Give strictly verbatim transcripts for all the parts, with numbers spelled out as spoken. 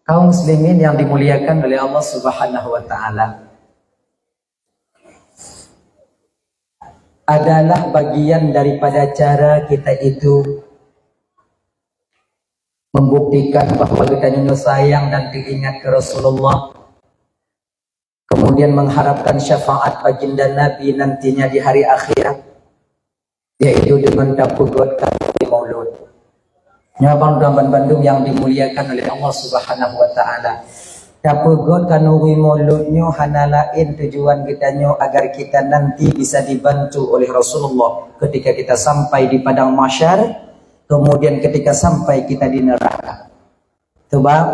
Kaum muslimin yang dimuliakan oleh Allah Subhanahu wa Taala, adalah bagian daripada cara kita itu membuktikan bahwa kita nyoe sayang dan teuingat ke Rasulullah, kemudian mengharapkan syafaat baginda Nabi nantinya di hari akhirat, yaitu dengan tapeugöt khanuri maulud. Nyoe bang dan bandum yang dimuliakan oleh Allah Subhanahu wa Taala. Tapeugöt khanuri maulud nyoe hana laén tujuan geutanyoe agar kita nanti bisa dibantu oleh Rasulullah ketika kita sampai di padang mahsyar, kemudian ketika sampai kita di neraka. Sebab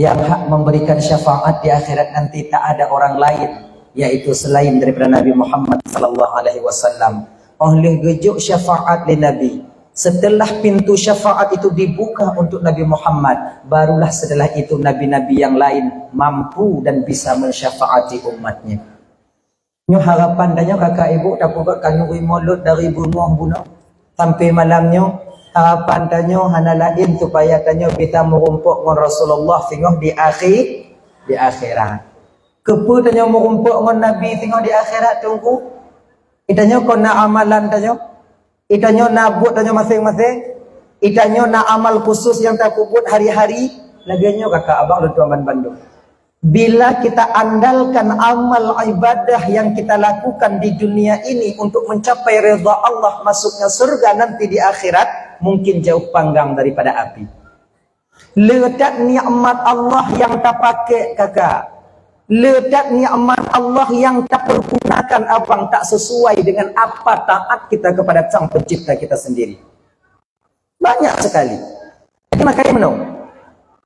yang hak memberikan syafaat di akhirat nanti tak ada orang lain, yaitu selain daripada Nabi Muhammad sallallahu alaihi wasallam. Óh lheueh geujok syafaat lé Nabi, setelah pintu syafaat itu dibuka untuk Nabi Muhammad, barulah setelah itu nabi-nabi yang lain mampu dan bisa mensyafaati umatnya. Nyoe harapan tanyoe kakak ibu tapeugöt khanuri maulud dari bunoe bunoe sampai malam nyoe. Harapan tanyoe hana laén supaya tanyoe bisa meurumpok ngon Rasulullah singoh di akhi-, di akhirat. Keupeue tanyoe meurumpok ngon Nabi singoh di akhirat, Teungku? Itanyoe kon na amalan tanyoe? Itanyoe na buet tanyoe maséng-maséng? Itanyoe na amal khusus nyang tapeubuet hari-hari? Lagée nyoe kakak abang lôn tuan bandum. Bila kita andalkan amal ibadah yang kita lakukan di dunia ini untuk mencapai rida Allah, masuknya surga nanti di akhirat, mungkin jauh panggang daripada api. Le that nikmat Allah nyang tapaké, kakak. Le that nikmat Allah nyang tapergunakan, abang, tak sesuai dengan apa taat kita kepada Sang Pencipta kita sendiri. Banyak sekali. Jadi, makanya meunoe.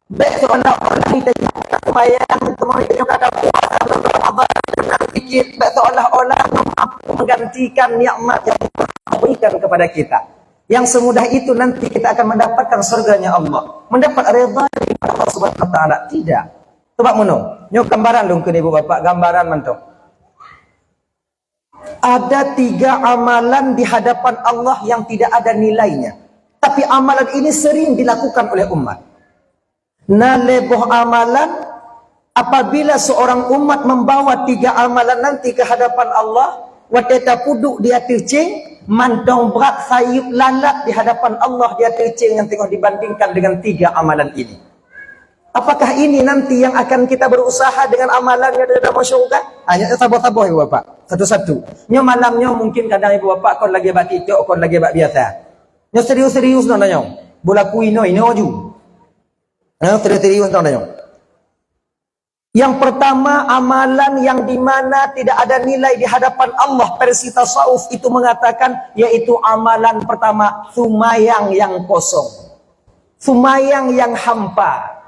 Bék seolah-olah kita sembahyang, kemudian kita puasa bulan Ramadan dengan sedikit, bék seolah-olah mampu menggantikan nikmat yang Allah berikan kepada kita. Yang semudah itu nanti kita akan mendapatkan surganya Allah, mendapat redha daripada Allah Subhanahu wa Taala. Tidak. Coba meunoe. Nyoe gambaran lôn keu ibu bapak, gambaran mantong. Ada tiga amalan di hadapan Allah yang tidak ada nilainya. Tapi amalan ini sering dilakukan oleh umat. Na lhée boh amalan, apabila seorang umat membawa tiga amalan nanti ke hadapan Allah, watée tapeuduek di ateueh céng, mantong brat sayeup lalat di hadapan Allah di ateueh céng nyang teungoh dibandingkan dengan tiga amalan ini. Apakah ini nanti yang akan kita berusaha dengan amalan nyang ada dalam syurga? Hanya saboh-saboh, Ibu Bapak. Satu-satu. Nyoe malam nyoe mungkin kadang Ibu Bapak kon lagée bak TikTok, kon lagée bak biasa. Nyoe serius-serius nyoe nyoe. Bola kui nyoe, nyoe ju. Nyoe serius-serius nyoe nyoe. Yang pertama, amalan yang di mana tidak ada nilai di hadapan Allah, versi tasawuf itu mengatakan, yaitu amalan pertama, sumayang yang kosong. Sumayang yang hampa.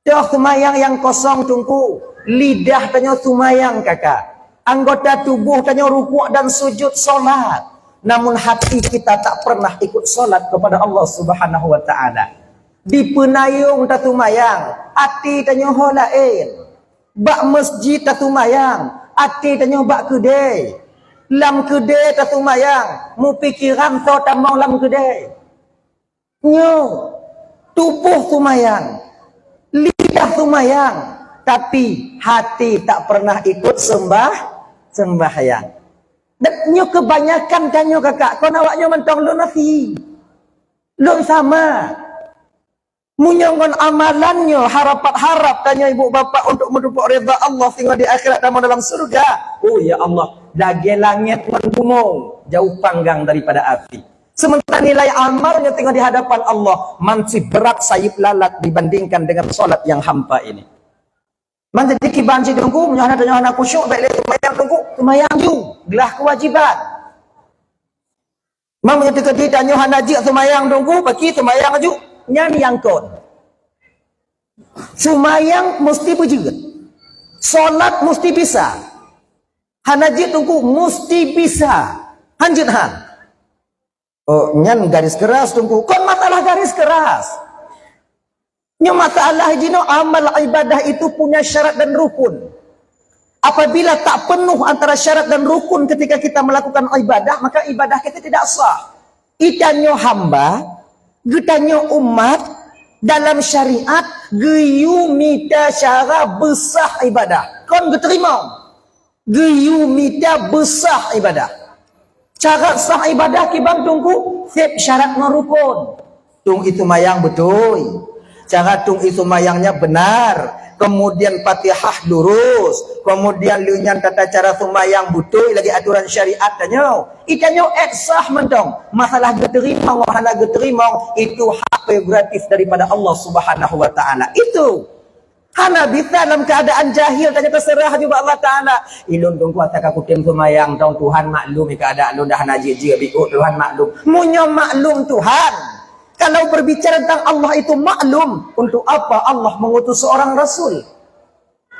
Toh sumayang yang kosong, Teungku, lidah tanyoe sumayang, kakak. Anggota tubuh tanyoe rukuk dan sujud solat. Namun hati kita tak pernah ikut solat kepada Allah Subhanahu wa Taala. Di peunayong tasumayang, até tanyoe ho laén. Bak masjid tasumayang, até tanyoe bak keudée. Lam keudée tasumayang, meupikiran soe tamong lam keudée. Nyoe, tuboh sumayang, lidah sumayang, tapi hati tak pernah ikut sembah-, sembahyang. Dan nyoe kebanyakan tanyoe, kakak, kon awak nyoe mantong lôn nasi. Lôn sama. Meunyoe ngon amalan nyoe harap-harap tanyoe ibu bapak untuk meutupok ridha Allah singoh di akhirat tamong dalam syurga. Oh, ya Allah, lagée langét ngon bumoe jauh panggang daripada api. Sementara nilai amal nyang teungoh di hadapan Allah masih berat sayeup lalat dibandingkan dengan solat nyang hampa ini. Man jadi kiban cit Teungku, meunyoe hana, tanyoe hana khusyuk, bék lé seumayang Teungku, seumayang ju, glah keuwajiban. Man meunyoe teukeudi tanyoe hana jeuet seumayang Teungku, paki seumayang ju, nyan nyang kon. Seumayang musti beujeuet. Solat musti bisa. Hana jeuet Teungku, musti bisa. Han jeuet han. Oh, nyan garis keras Teungku. Kon masalah garis keras. Nyoe masalah jinoe amal ibadah itu punya syarat dan rukun. Apabila tak penuh antara syarat dan rukun ketika kita melakukan ibadah, maka ibadah kita tidak sah. Geutanyoe hamba, geutanyoe umat, Dalam syariat, geuyue mita cara beusah ibadah. Kon geuteurimong. Geuyue mita beusah ibadah. Cara sah ibadah kiban Teungku, seb syarat ngon rukun. Tueng ie seumayang beutôi. Cara tueng ie seumayangnya benar. Kemudian Fatihah lurus. Kemudian lheueh nyan tata cara seumayang beutôi lagée atoran syariat tanyoe. Itanyoe ék sah mantong. Masalah geuteurimong ngon hana geuteurimong, itu hak prerogatif daripada Allah Subhanahu wa Taala. Itu. Hana bisa lam keuadaan jahil, tanyoe teuseurah ju bak Allah Taala. Ilôn Teungku ata ka kutem seumayang, tong Tuhan maklum, keuadaan lôn dah hana jeuet-jeuet, biôk Tuhan maklum. Meunyoe maklum Tuhan, kalau berbicara tentang Allah itu maklum, untuk apa Allah mengutus seorang rasul?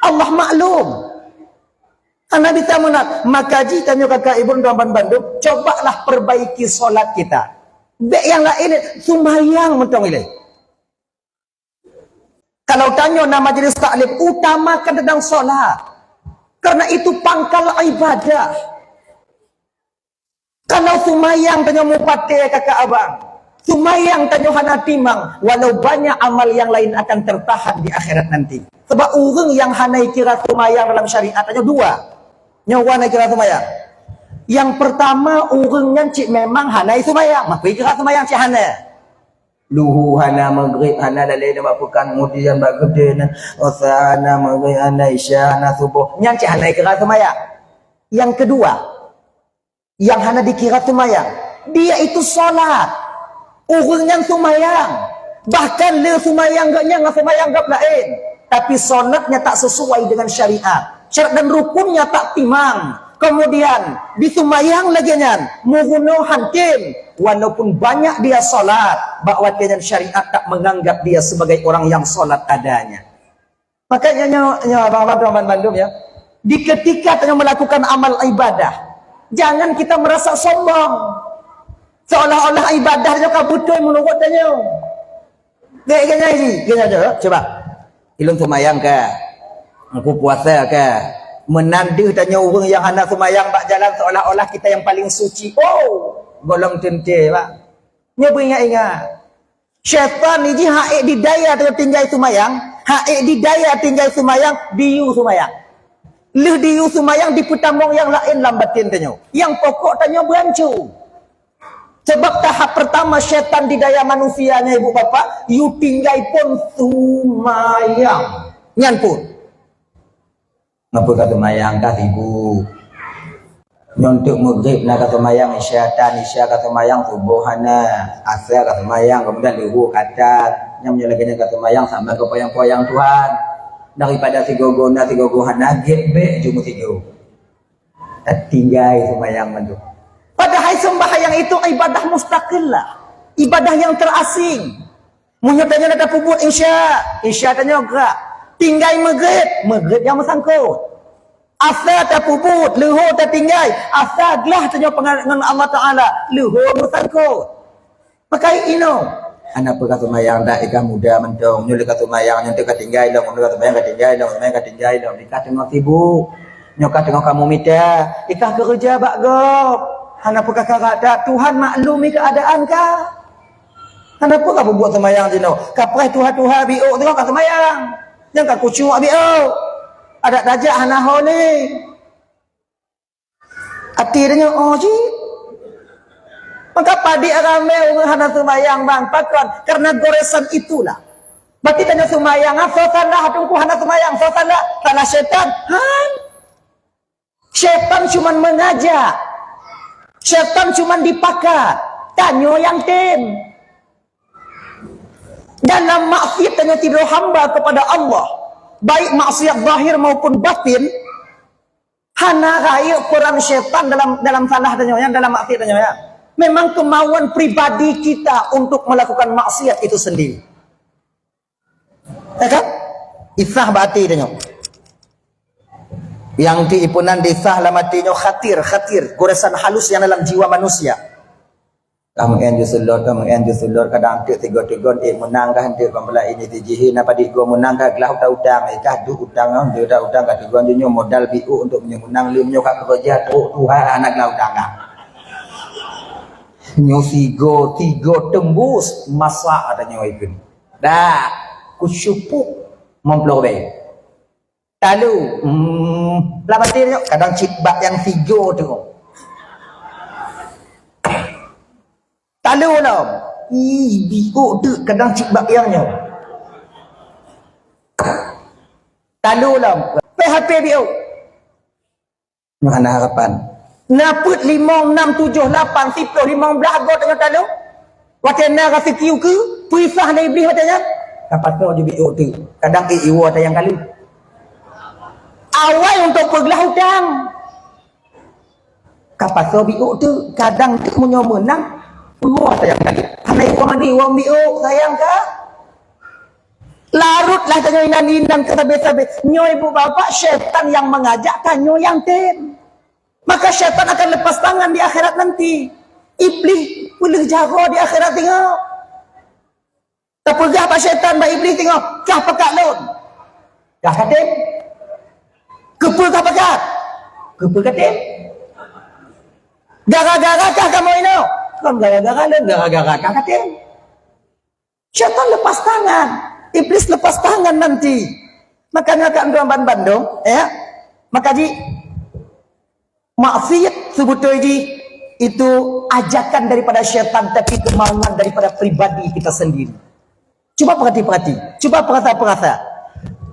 Allah maklum. Hana bisa meunan. Maka jih tanyoe kakak ibu tuan-tuan bandum, cobalah perbaiki solat kita. Bék nyang laén, seumayang mantong ilée. Kalau tanyoe na majelis taklim, utamakan tentang solat. Karena itu pangkal ibadah. Kalau seumayang tanyoe mupatéh kakak abang, seumayang tanyoe hana timang, walau banyak amal yang lain akan tertahan di akhirat nanti. Sebab ureuëng nyang hana ikira seumayang dalam syariat tanyoe dua. Nyoe wan ikira seumayang. Yang pertama, ureuëng nyan cit memang hana seumayang, maka ikira seumayang cit hana. Luhu hana, Maghrib hana, lalée nibak peukan, kemudian bak keudeh nan, Asa hana, Maghrib hana, Isya hana, Suboh. Nyan cit hana ikira seumayang. Yang kedua, yang hana dikira seumayang, dia itu solat. Ureuëng nyan seumayang. Bahkan le seumayang geuh nyan ngon seumayang geuh laén. Tapi solatnya tak sesuai dengan syariat. Syarat dan rukunnya tak timang. Kemudian, diseumayang lagée nyan, meurunoe hantom, walaupun banyak dia solat, bak watée nyan syariat tak menganggap dia sebagai orang yang solat adanya. Makanya nyoe, nyoe abang-abang tuan bandum ya. Di ketika tanyoe melakukan amal ibadah, jangan kita merasa sombong. Seolah-olah ibadah nyoe ka beutôi meunurot tanyoe. Dek, geunyai ji, geunyai ji, coba. Ilôn seumayang ka. Aku puasa ka. Meunan deuh tanyoe ureuëng nyang hana seumayang bak jalan seolah-olah kita yang paling suci. Oh, gohlom teuntée, Pak. Nyoe beuingat-ingat. Syaitan ni jih hak ék didaya tanyoe tinggai seumayang, hak ék didaya tinggai seumayang, diyue seumayang. Lheueh diyue seumayang dipeutamong nyang laén lam baten tanyoe. Nyang pokok tanyoe beuancu. Sebab tahap pertama syaitan didaya manusia nyan ibu bapak, yue tinggai phon seumayang. Nyan phon. Ngapa ka seumayang ka sibuk? Nyoe teuk Maghrib na ka seumayang, Isya tan, Isya ka seumayang, Suboh hana, Asa ka seumayang, kemudian Luhur ka tan. Nyan meunyoe lagée nyan ka seumayang sama keu poyang-poyang Tuhan. Daripada sigoe-goe na sigoe-goe hana, gét bék jeuet meusigoe. Tinggai seumayang mandum. Padahai sembahyang itu ibadah mustaqillah, ibadah yang terasing. Meunyoe tanyoe na tapeubuet Isya, Isya tanyoe grak. Tinggai Maghrib, Maghrib nyang meusangkot. Asa tapeubuet, Luhur tatinggai, Asa glah tanyoe peungan ngon Allah Taala, Luhur meusangkot. Pakai inoe. Hana peue ka seumayang dak, ikah muda mantong. Nyoe lé ka seumayang, nyoe teuk ka tinggai lom, nyoe ka seumayang ka tinggai lom, seumayang ka tinggai lom. Ikah teungoh sibuk. Nyoe ka teungoh kamoe mita, ikah keureuja bak gob. Hana peue ka karat dak, Tuhan maklumi keuadaan kah. Hana peue ka peubuet seumayang jinoe. Ka preh tuha-tuha biôk teungoh ka seumayang. Nyang ka kucuek biôk. Adak tajak hana ho lé. Até tanyoe oh jih. Maka padit ramé ureuëng hana seumayang bang. Pakon? Karena goresan itulah. Berarti tanyoe seumayang, ah, soe salah teungku hana seumayang, soe salah? Salah syaitan. Han. Syaitan cuman mengajak. Syaitan cuman dipakat. Tanyoe nyang tem. Dalam maksiat tanyoe tidoe hamba kepada Allah, baik maksiat zahir maupun batin, hana rayeuk peran syaitan dalam, dalam salah tanyoe nyan, dalam maksiat tanyoe nyan. Memang kemauan pribadi kita untuk melakukan maksiat itu sendiri. Ya kan? Isah bak até tanyoe. Nyang ti ipunan disah lam até nyoe khatir, khatir, goresan halus nyang dalam jiwa manusia. Ka meu'en ju seulot, ka meu'en ju seulot, kadang teuk tigo-tigo, eh, meunang kah, teuk peumeulai ini si jihi, na padit goe meunang kah, glah utang-utang, eh, kah duek utang, ah, duek utang-utang, ka tigo ju nyoe modal biôk untuk meunyoe meunang, lheueh nyoe ka keureuja trok tuha hana glah utang kah. Nyoe sigo, tigo tembus, masak ata nyoe ikheun. Dah, kusyupup meuplôh bèe. Talu, hmm, lam até nyoe kadang cit bak nyang sigo tu. Talu lom. Ih, biôk tu kadang cit bak nyang nyoe. Talu lom. P H P biôk. Nyoe hana harapan. Na peuet limong, nam, tujoh, lapan, siplôh, limong blaih goe teungoh taloe. Watèe na raseuki ukeue, peusah lé Iblih watèe nyan. Ka pasoe ju biôk teuk. Kadang ék iwoe tayang kali. Awai untuk peuglah utang. Ka pasoe biôk teuk. Kadang teuk meunyoe meunang, iwoe tayang kali. Hana iwoe mandi, iwoe biôk, sayang ka. Larutlah tanyoe inan-inan keu sabé-sabé. Nyoe ibu bapak, syaitan nyang mengajak, tanyoe nyang tem. Maka syaitan akan lepas tangan di akhirat nanti. Iblih peuleueh jaroe di akhirat teungoh. Tapeugah bak syaitan, bak iblih teungoh, "Kah pakat lôn?" "Kah katem." "Keupeue kah pakat?" "Keupeue katem." "Gara-gara kah kamoe inoe?" "Kon gara-gara lôn, gara-gara kah katem." Syaitan lepas tangan. Iblis lepas tangan nanti. Makanya kak tuan bandum, ya. Maka ji, maksiat sebetulnya ji, itu ajakan daripada syaitan, tapi kemauan daripada pribadi kita sendiri. Cuba perhati-perhati, cuba perasa-perasa.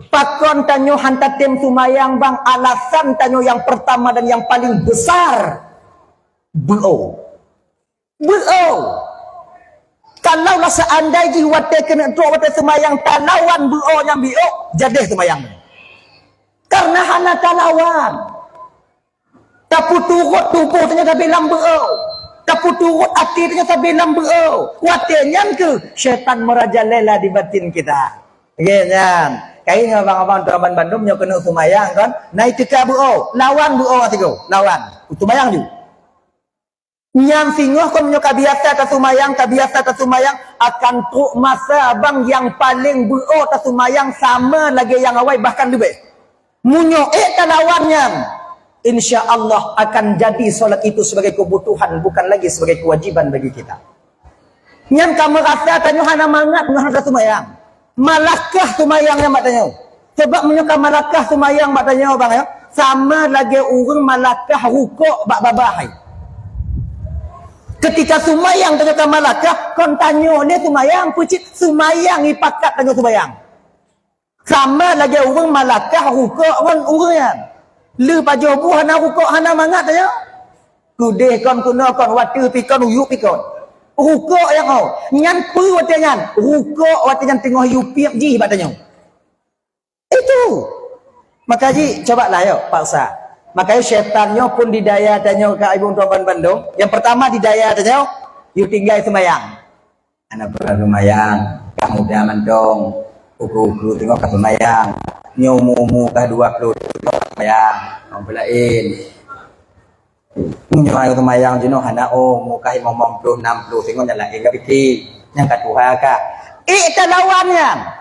Pakon tanyoe han tatem sumayang bang, alasan tanyoe yang pertama dan yang paling besar, beuo. Beuo. Kalaulah seandai jih watèe keuneuk trok watèe seumayang talawan beuo nyang biôk, jadeh seumayang. Karena hana talawan. Tapeuturot tuboh tanyoe sabe lam beuo. Tapeuturot até tanyoe sabe lam beuo. Watèe nyan keuh syaitan merajalela di batin kita. Oke, nyan. Kain ngon abang-abang tu abang bandum nyoe keuneuk seumayang kan. Nai teuka beuo, lawan beuo sigoe, lawan. Seumayang ju. Nyan singoh kon meunyoe ka biasa taseumayang, ka biasa taseumayang, akan trok masa bang nyang paleng beuo taseumayang sama lagèe nyang awai bahkan leubeh. Meunyoe ék talawan nyan, insya Allah akan jadi salat itu sebagai kebutuhan, bukan lagi sebagai kewajiban bagi kita. Nyan ka meurasa tanyoe hana mangat meunyoe hana taseumayang. Malakah seumayang nyan bak tanyoe. Sabab meunyoe ka malakah seumayang bak tanyoe bang ya, sama lagèe ureueng malakah rukok bak babah hai. Ketika seumayang tanyoe ka malakah, kon tanyoe lé seumayang, peucit seumayang ipakat tanyoe seumayang. Sama lagèe ureueng malakah rukok ngon ureueng nyan. Lheueh pajoh bu hana rukok, hana mangat tanyoe. Keudeh kon keunoe kon, watèe pi kon, uyuek pi kon. Rukok nyang oh. Nyan peue watèe nyan? Rukok watèe nyan teungoh yue piep jih bak tanyoe. Itu. Maka ji, cobalah yuk, paksa. Makanya syaitan nyoe pun didaya tanyoe ka ibu tuan bandum. Yang pertama didaya tanyoe, yue tinggai seumayang. Hana pernah seumayang, ka muda mantong, uku-uku teungoh ka seumayang. Nyoe umu-umu ka dua puluh teungoh ka seumayang. Orang lain. Meunyoe ayah seumayang jinoe hana oh, umu ka lima puluh, enam puluh, teungoh nyang laén ka pike. Nyang ka tuha ka. Ék talawan nyan.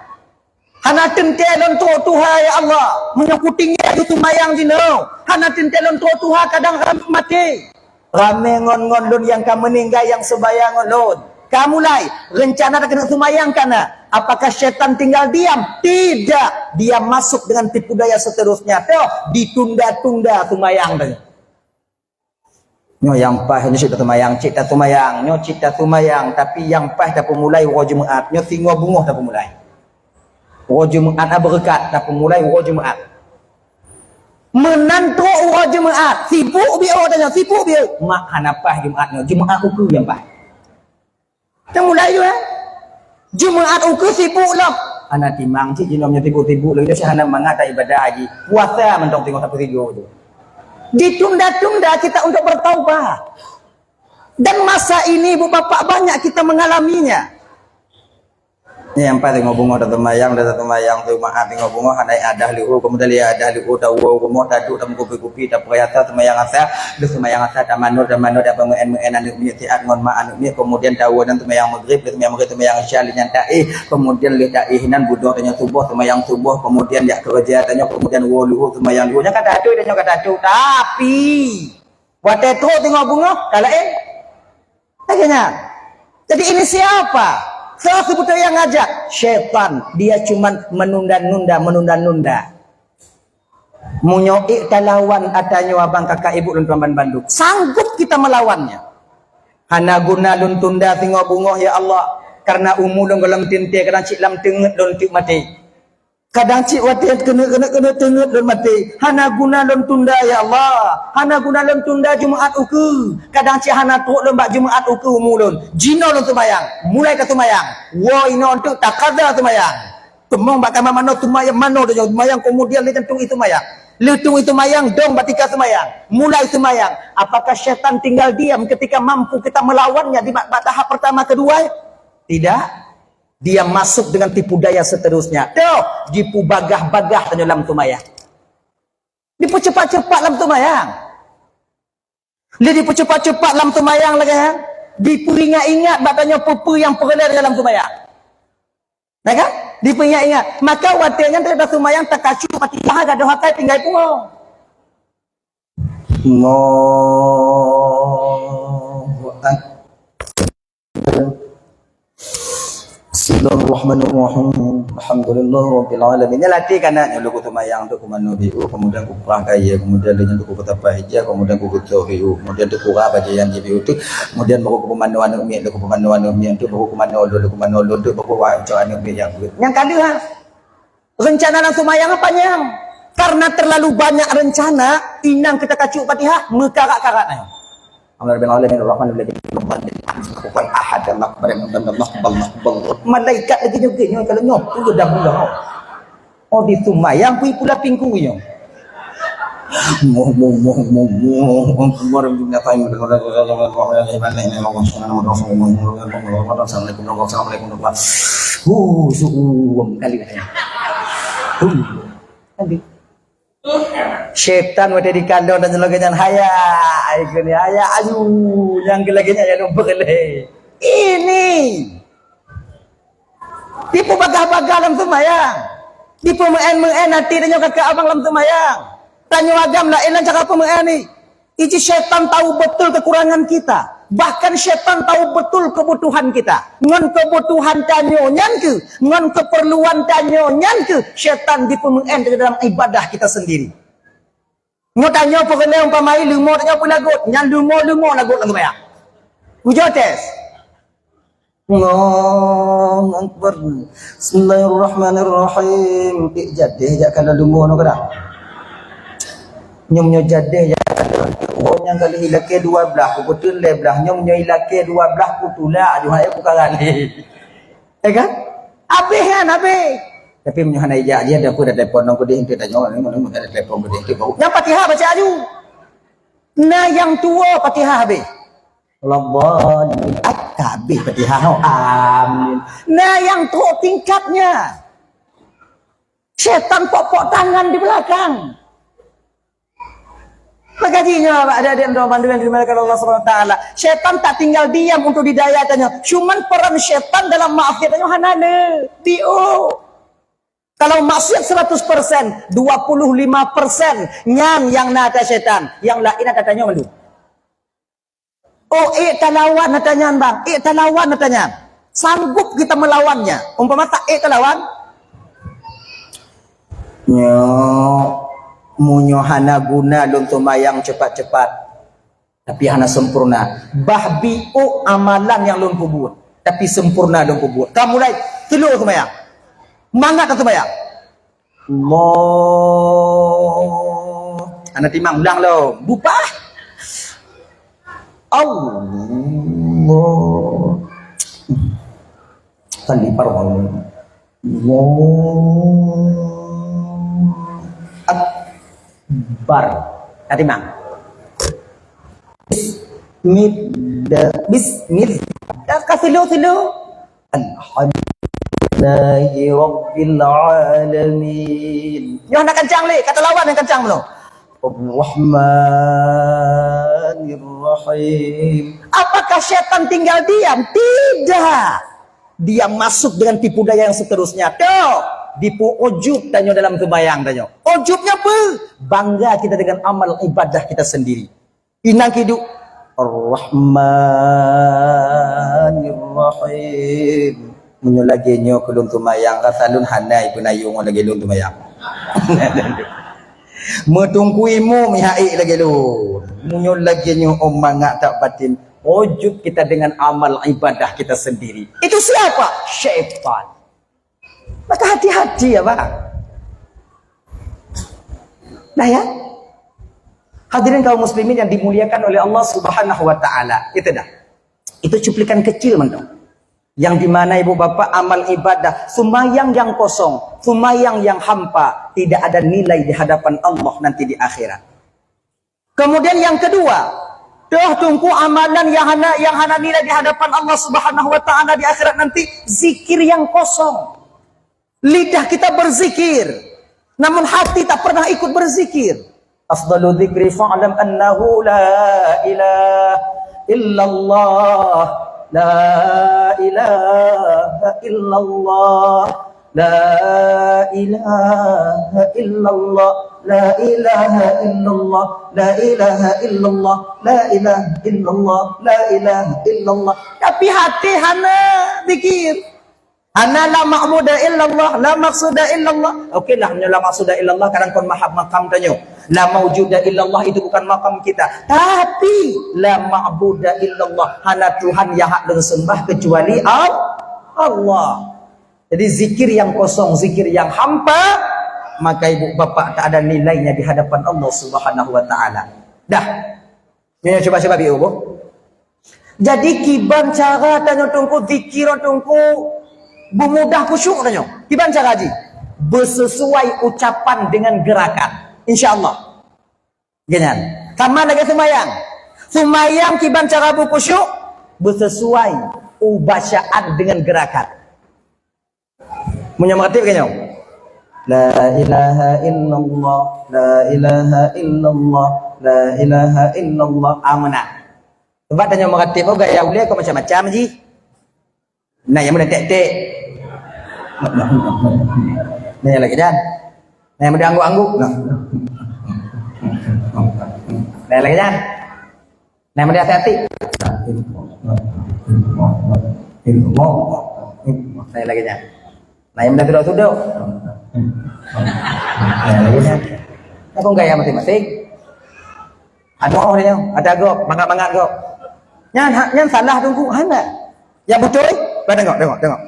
Hana teuntèe lôn trok tuha, ya Allah. Meunyoe kutinggai ju seumayang jinoe, hana teuntèe lôn trok tuha kadang ram maté. Ramé ngon-ngon lôn nyang ka meuninggai nyang seumayang ngon lôn. Ka mulai, reuncana takeuneuk seumayang ka na. Apakah syaitan tinggal diam? Tidak. Dia masuk dengan tipu daya seterusnya. Toh, ditunda-tunda seumayang tadi. Nyoe nyang paih nyoe cit taseumayang, cit taseumayang, nyoe cit taseumayang, tapi nyang paih tapeumulai uroe Jumaat, nyoe singoh beungoh tapeumulai. Uroe Jumaat na beureukat, tapeumulai uroe Jumaat. Meunan trok uroe Jumaat, sibuk biôh tanyoe, sibuk biôh. Mak hana paih Jumaat nyoe, Jumaat ukeue nyang paih. Nyang mulai tu, eh? Jumaat ukeue sibuk lom. Hana timang cit jinoe nyoe sibuk-sibuk lagèe nyoe, hana mangat ibadah lagi. Puasa mantong teungoh tapeusigoe tu. Ditunda-tunda kita untuk bertaubat. Dan masa ini, Ibu Bapak, banyak kita mengalaminya. Nyan paih teungoh beungoh taseumayang, taseumayang Jumaat teungoh beungoh, hana adah leuhô, kemudian lheuh adah leuhô, tawoe rumoh, taduek, tameugupie-gupie, tapeuraya sa, seumayang asa, lheuh seumayang asa, tamanö, tamanö, tapeumeuen-meuen aneuk miet siat ngon mak aneuk miet, kemudian tawoe nyan seumayang Maghrib, lheuh seumayang Maghrib, seumayang Isya, lheuh nyan taéh, kemudian lheuh taéh nyan budôh tanyoe suboh, seumayang suboh, kemudian jak keureuja tanyoe, kemudian woe leuhô, seumayang leuhô, nyan ka tatôi tanyoe ka tatôi, tapi watèe trok teungoh beungoh, ka laén. Lagèe nyan. Jadi ini siapa? Soe seubeutôi nyang ngajak? Syaitan. Dia cuman menunda-nunda, menunda-nunda. Meunyoe ék talawan ata nyoe abang kakak ibu lôn tuan bandum, sanggup kita melawannya? Hana guna lôn tunda singoh beungoh, ya Allah, karena umu lôn gohlom teuntée, kadang cit lam teungeut lôn teuk maté. Kadang cit watée keuneuk, keuneuk, keuneuk teungeut lôn maté. Hana guna lôn tunda, ya Allah. Hana guna lôn tunda Jumaat ukeue. Kadang cit hana trok lôn bak Jumaat ukeue umu lôn. Jinoe lôn seumayang. Mulai ka seumayang. Woe inoe teuk takaza seumayang. Teumong bak kama manoe seumayang manoe donya seumayang, kemudian lé jantung itu mayang. Leutung itu mayang, dong bak tika seumayang. Mulai seumayang. Apakah syaitan tinggal diam ketika mampu kita melawannya di bak, bak tahap pertama, kedua? Tidak. Dia masuk dengan tipu daya seterusnya. Toh, dipubagah-bagah tanyoe lam seumayang. Dipeucepat-cepat lam seumayang. Lé dipeucepat-cepat lam seumayang lagée nyan. Dipeuingat-ingat bak tanyoe peue-peue nyang peureulée dalam seumayang. Nah kan? Dipeuingat-ingat. Maka watée nyan teuka seumayang takacu Fatihah gadôh akai tinggai pungo. Allahu Akbar. Bismillahirrahmanirrahim. Alhamdulillahirabbil alamin. Nyan latih kana nyoe lôn seumayang tu kumanoe biu, kemudian kukurah kayée, kemudian lheueh nyan tu kutapa hija, kemudian kukutoh biu, kemudian tu kurah bajée nyang jibiu tu, kemudian baru kumanoe aneuk miet, lôn kumanoe aneuk miet tu, baru kumanoe lôn, lôn kumanoe lôn tu, baru wacok aneuk miet nyang buet. Nyang ka lheueh ha. Rencana lam seumayang panyang. Karena terlalu banyak rencana, inong kita kacu Fatihah, meukarat-karat nyoe. Alhamdulillahirabbil alamin, arrahmanirrahim, malaikat lagi nyoe, nyoe kalau nyoe, udah dah. Oh, di seumayang kui pula pingku nyoe. Moh, moh, moh, moh, moh. Assalamualaikum, assalamualaikum. Hu, su'um kali katanya. Hu, kali. Syaitan watée dikalon dan lagée nyan haya, ai keuneuk haya, ayu, nyang lagée nyan ya lupa lé. Ini. Dipubagah-bagah lam seumayang. Dipeumeuén-meuén até tanyoe kakak abang lam seumayang. Tanyoe agam laén lam cara peumeuén ni. Iji syaitan tahu betul kekurangan kita. Bahkan syaitan tahu betul kebutuhan kita. Ngon kebutuhan tanyoe nyan keuh, ngon keperluan tanyoe nyan keuh, syaitan dipeumeuén di dalam ibadah kita sendiri. Nyoe tanyoe peureulée umpama leumo tanyoe peulagot, nyan leumo-leumo lagot lam seumayang. Ujoe tes. Allahu Akbar. Bismillahirrahmanirrahim. Ék jadeh jak kala leumo nyoe kadang. Nyoe nyoe jadeh jak kala. Oh, nyang kali ilakée dua blah, kupeutun lhée blah. Nyoe nyoe ilakée dua blah, kutulak aju hai kukaran. Ya kan? Habéh kan, habéh. Tapi meunyoe hana ijak dia, ada apa dah telepon nang kudeh, ente tanya, mana ada telepon kudeh, ente bau. Nyang Fatihah baca aju. Nah, yang tua Fatihah habéh. Waladdallin. Ah, habéh Fatihah. Oh, amin. Nah, yang trok tingkatnya. Syaitan pok-pok tangan di belakang. Maka jih nyoe, adik-adik dan bandum yang dimuliakan Allah Subhanahu wa Taala. Syaitan tak tinggal diam untuk didaya tanyoe. Cuman peran syaitan dalam maksiat tanyoe hana le. Dio. Kalau maksiat seratus persen, dua puluh lima persen nyan yang na ata syaitan, yang lain ata tanyoe mandum. Oh, ék talawan ata nyan, bang. Ék talawan ata nyan. Sanggup kita melawannya. Umpama tak ék talawan. Nyoe, meunyoe hana guna lôn seumayang cepat-cepat, tapi hana sempurna. Bah biôk amalan nyang lôn peubuet, tapi sempurna lôn peubuet. Ka mulai, slow seumayang. Mangat ka seumayang. Allah. Hana timang ulang lom. Bupah. Allah. Kali parwal. Allah. Akbar. Hana timang. Bismillah. Bismillah. Dah ka slow-slow. Alhamdulillahi Rabbil Alamin. Nyoe hana kancang lé, ka talawan nyang kancang bunoe. Ar-Rahmanir Rahim. Apakah syaitan tinggal diam? Tidak. Dia masuk dengan tipu daya yang seterusnya. Tuh, dipu ujub tanyoe dalam seumayang tanyoe. Ujubnya apa? Bangga kita dengan amal ibadah kita sendiri. Inang kiduk. Ar-Rahmanir Rahim. Meunyoe lagèe nyoe keu lôn seumayang, rasa lôn hana ipeunayong lagèe lôn seumayang. Meutungku imeum mihai lagèe lôn. Meunyoe lagèe nyoe, oh mangat that batin, ujub kita dengan amal ibadah kita sendiri. Itu siapa? Syaitan. Maka hati-hati ya, Bang. Nah ya. Hadirin kaum muslimin yang dimuliakan oleh Allah Subhanahu wa taala. Itu dah. Itu cuplikan kecil mantong. Yang dimana ibu bapak amal ibadah, sumayang yang kosong, sumayang yang hampa, tidak ada nilai di hadapan Allah nanti di akhirat. Kemudian yang kedua, toh tungku amalan yang hana, yang hana nilai di hadapan Allah Subhanahu wa taala di akhirat nanti, zikir yang kosong. Lidah kita berzikir, namun hati tak pernah ikut berzikir. Afdalu dzikri fa'lam annahu la ilaha illallah, la ilaha illallah, la ilaha illallah, la ilaha illallah, la ilaha illallah, la ilaha illallah, la ilaha illallah. Tapi hati hana zikir. Hana la ma'buda illallah, la maqsuda illallah. Oke lah, meunyoe la maqsuda illallah, kadang kon mahab makam tanyoe. La maujuda illallah, itu bukan makam kita. Tapi, la ma'buda illallah, hana Tuhan yang hak lôn sembah kecuali Al-, Allah. Jadi, zikir yang kosong, zikir yang hampa, maka ibu bapak tak ada nilainya di hadapan Allah Subhanahu wa taala. Dah. Nyoe cuba-cuba biu, Bu. Jadi, kiban cara tanyoe tungku zikir tungku beumudah khusyuk tanyoe. Kiban cara jih? Beusesuai ucapan dengan gerakan. Insya Allah. Ganyan. Sama lagèe seumayang. Seumayang kiban cara beukhusyuk, beusesuai u bacaan dengan gerakan. Meunyoe meuratéb keu nyoe. La ilaha illallah, la ilaha illallah, la ilaha illallah. Ah, meunan. Sebab tanyoe meuratéb, oh, gaya ulèe keu macam-macam jih. Na nyang meunan tek-tek. Na nyang lagèe nyan. Na nyang meunan angguk-angguk. Na nyang lagèe nyan. Na nyang meunan até-até. Na nyang lagèe nyan. Na nyang meunan sudok-sudok. Na nyang lagèe nyan. Nah, kon gaya masing-masing. Adoh nyoe, ada gob, mangat-mangat gob. Nyan, ha, nyan salah tungku, hana. Nyang beutôi, bah tengok, tengok, tengok.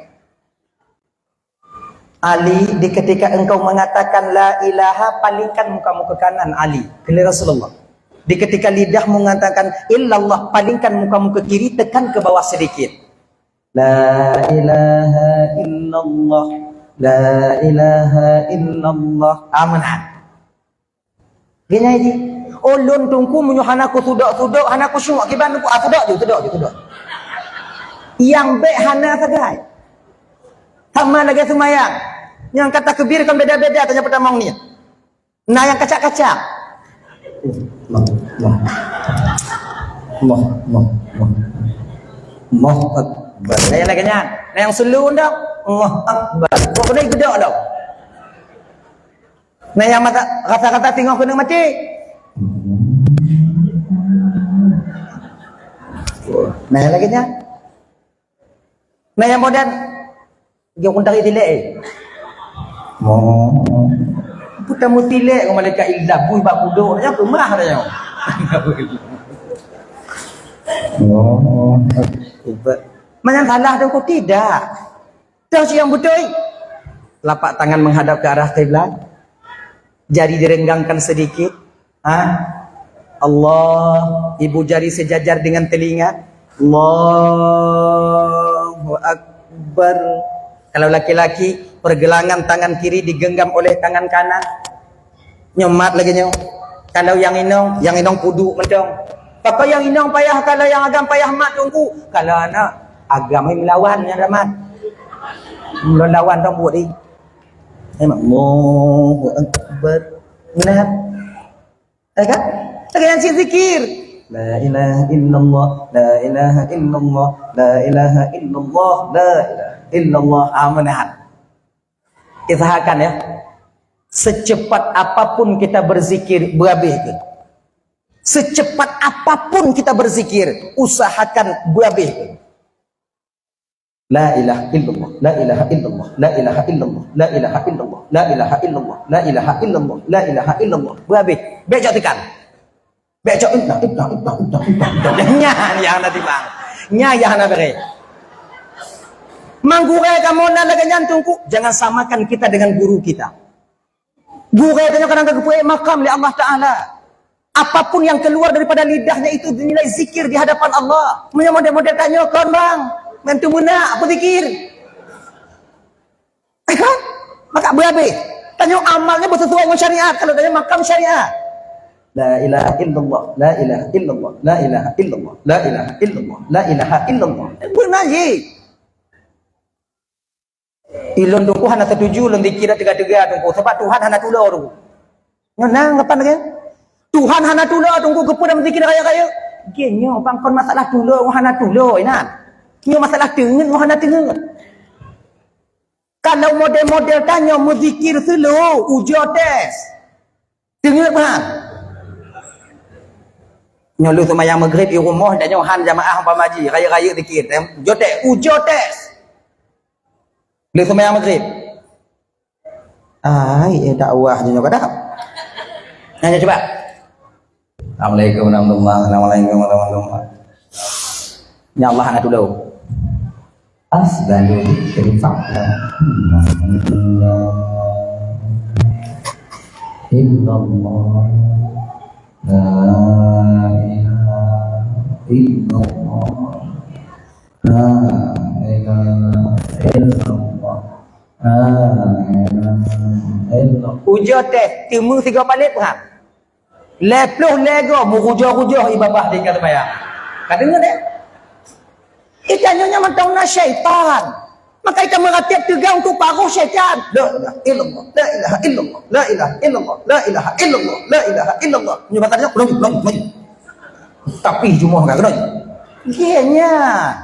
Ali, di ketika engkau mengatakan la ilaha, palingkan mukamu ke kanan, Ali. Kheun lé Rasulullah. Di ketika lidahmu mengatakan illallah, palingkan mukamu ke kiri, tekan ke bawah sedikit. La ilaha illallah, la ilaha illallah. Ah, meunan. Geunyai jih. Oh, lôn tungku meunyoe hana kusudok-sudok, hana khusyuk, kiban tungku, ah, sudok ju, sudok ju, sudok. Nyang bèk hana sagai. Sama lagèe seumayang. Nyang ka takbir kan beda-beda, tanyoe peutamong nyan. Na nyang kacak-kacak. Allah, Allah. Allah, Allah, Allah. Allahu Akbar. Lagèe nyan. Na nyang slow dak. Allahu Akbar. Kok kena gedok dak. Na nyang mata, rasa-rasa singoh keuneuk maté. Na nyang lagèe nyan. Na nyang modern, jok untuk tilek, eh. Oh. Putar meutilek ngon malaikat Ildah, bui bak kudok, nyan keumah dah nyoe. Oh. Manyang salah tu kok tidak. Tahu si yang betul. Lapak tangan menghadap ke arah kiblat. Jari direnggangkan sedikit. Ha? Allah, ibu jari sejajar dengan telinga. Allahu Akbar. Kalau laki-laki, pergelangan tangan kiri digenggam oleh tangan kanan. Nyoe mat lagèe nyoe. Kalau nyang inong, nyang inong puduk mantong. Pakon nyang inong payah, kalau nyang agam payah mat tungku. Kalau aneuk, agam melawan nyang mat. Melawan dong buet ni. Allahu Akbar. Nah. Ya kan? Lagèe nyan cit zikir. La ilaha illallah, la ilaha illallah, la ilaha illallah, la ilaha illallah. Ah, meunan. Usahakan ya. Secepat apapun kita berzikir, beurabeh keuh. Secepat apapun kita berzikir, usahakan beurabeh keuh. La ilaha illallah, la ilaha illallah, la ilaha illallah, la ilaha illallah, la ilaha illallah, la ilaha illallah. Beuhabéh. Bèk cok teukan. Bèk cok inta, inta, inta, inta, inta, inta. Nyan nyang hana timang. Nyan nyang hana bèrèh. Meunggurèe kamoe na lagèe nyan Teungku, jangan samakan kita dengan guru kita. Gurèe tanyoe kadang ka geupeuék makam lé Allah Taala. Apapun yang keluar daripada lidahnya itu dinilai zikir di hadapan Allah. Meunyoe model-model tanyoe kon bang, mantu meunak apa zikir. Maka beuhabéh. Tanyoe amalnya bersesuai dengan syariat. Kalau tanyoe makam syariat. La ilaha illallah, la ilaha illallah, la ilaha illallah, la ilaha illallah, la ilaha illallah. Beuna jih. Ilôn Teungku hana setuju lôn zikir teuga-teuga Teungku, sebab Tuhan hana tulo Teungku. Nyoe nang kapan lagèe? Tuhan hana tulo Teungku, keupeue dak zikir rayeuk-rayeuk? Geuh nyoe pangkon masalah tulo ngon hana tulo inan. Nyoe masalah teungeut ngon hana teungeut. Kalau model-model tanyoe meuzikir seuleuh, ujoe tes. Teungeut bah. Nyoe lheuh seumayang Maghrib di rumoh, tanyoe han jamaah umpama jih, rayeuk-rayeuk zikir, tem-, ujoe tes, ujoe tes. Lheuh seumayang Maghrib. Ai, eh, dakwah je nyoe kadang. Nyan, nyan, cuba. Assalamualaikum warahmatullahi, assalamualaikum warahmatullahi. Ya Allah, hana tulo. Afdalu dzikri fa'la illallah. La ilaha illallah. La ilaha illallah. La ilaha illallah. Ujoe tes, teumeu sigoe palét, paham? Lhèe ploh lhèe goe meurujoh-rujoh ié babah di ka seumayang. Ka deungoe deh? Ih, tanyoe nyan mantong na syaitan. Maka ita meuratéb teuga untuk paroh syaitan. La ilaha illallah, la ilaha illallah, la ilaha illallah, la ilaha illallah, la ilaha illallah. Nyoe bak tanyoe, laju, laju, laju. Tapi jumoh ka keudroe. Geuh nyan.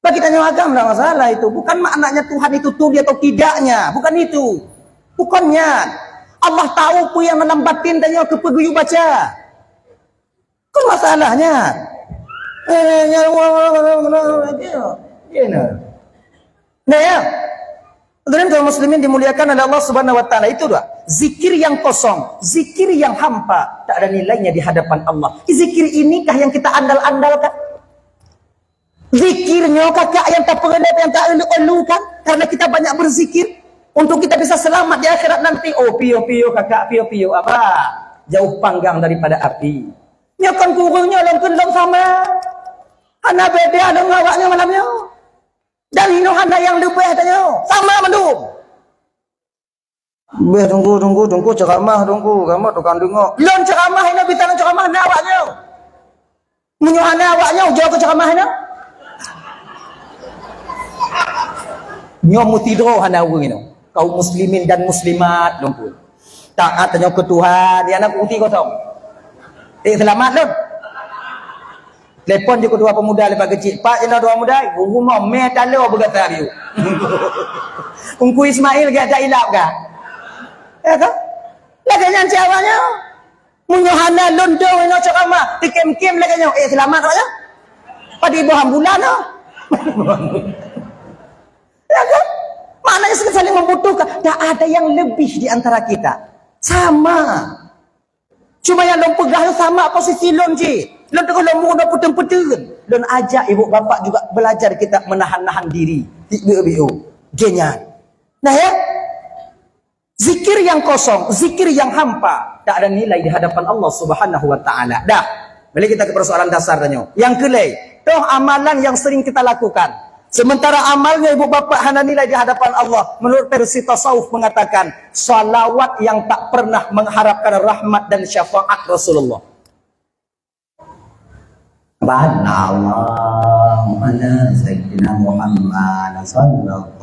Bagi tanyoe agam dak masalah itu. Bukan maknanya Tuhan itu tuli atau tidaknya. Bukan itu. Bukan nyan. Allah tahu peue nyang dalam batin tanyoe keupeue geuyue baca. Kon masalah nyan. Eh, nyan, ya, nah. Nah, ya. Hadirin kaum muslimin dimuliakan oleh Allah Subhanahu wa Taala, itu dua. Zikir yang kosong, zikir yang hampa, tak ada nilainya di hadapan Allah. Zikir inikah yang kita andal-andalkan? Zikir nyoe kakak nyang tapeureulee, nyang taelu-elukan, karena kita banyak berzikir untuk kita bisa selamat di akhirat nanti. Oh, piôh-piôh kakak, piôh-piôh abah, jauh panggang daripada api. Nyoe kon kureueng nyoe lôn keu lôn sama. Hana beda lôn ngon awak nyoe malam nyoe. Dan hinoe hana nyang leubeh tanyoe. Sama mandum. Beh, tunggu, tunggu, tunggu, ceramah, tunggu, kamoe tukang deungoe. Lôn ceramah, inoe bisa lôn ceramah, na awak nyoe. Meunyoe hana awak nyoe, ujoe keu ceramah inoe. Nyoe meusidroe hana ureueng inoe. Kaum muslimin dan muslimat, lôn pun. Taat tanyoe keu Tuhan, ya na kursi kosong. Eh, selamat lôn. Telepon ju ketua pemuda leubeh keuchik, "Pak, inoe dua muda, guru mo mé talo beugata biu." Ungku Ismail gata ilap ka. Ya kan? Lagèe nyan cit awaknyoe. Meunyoe hana lôn dong inoe ceramah, tikem-kem lagèe nyoe, eh, selamat awaknyoe. Padum boh ambulan nyoe. Ya kan? Maknanya saling membutuhkan. Tak ada yang lebih di antara kita. Sama. Cuma nyang lôn peugah nyoe sama posisi lôn cit. Lôn teungoh lôn muda peuteun-peuteun. Lôn ajak ibu bapak juga belajar kita menahan-nahan diri. Bieu-bieu. Geuh nyan. Nah ya. Zikir yang kosong, zikir yang hampa, tak ada nilai di hadapan Allah Subhanahu wa Taala. Dah. Balik kita ke persoalan dasar tanyoe. Yang keulhèe, toh amalan yang sering kita lakukan. Sementara amalnya ibu bapak hana nilai di hadapan Allah. Menurut versi tasawuf mengatakan, salawat yang tak pernah mengharapkan rahmat dan syafaat Rasulullah. Allahumma ala sayyidina Muhammad sallallahu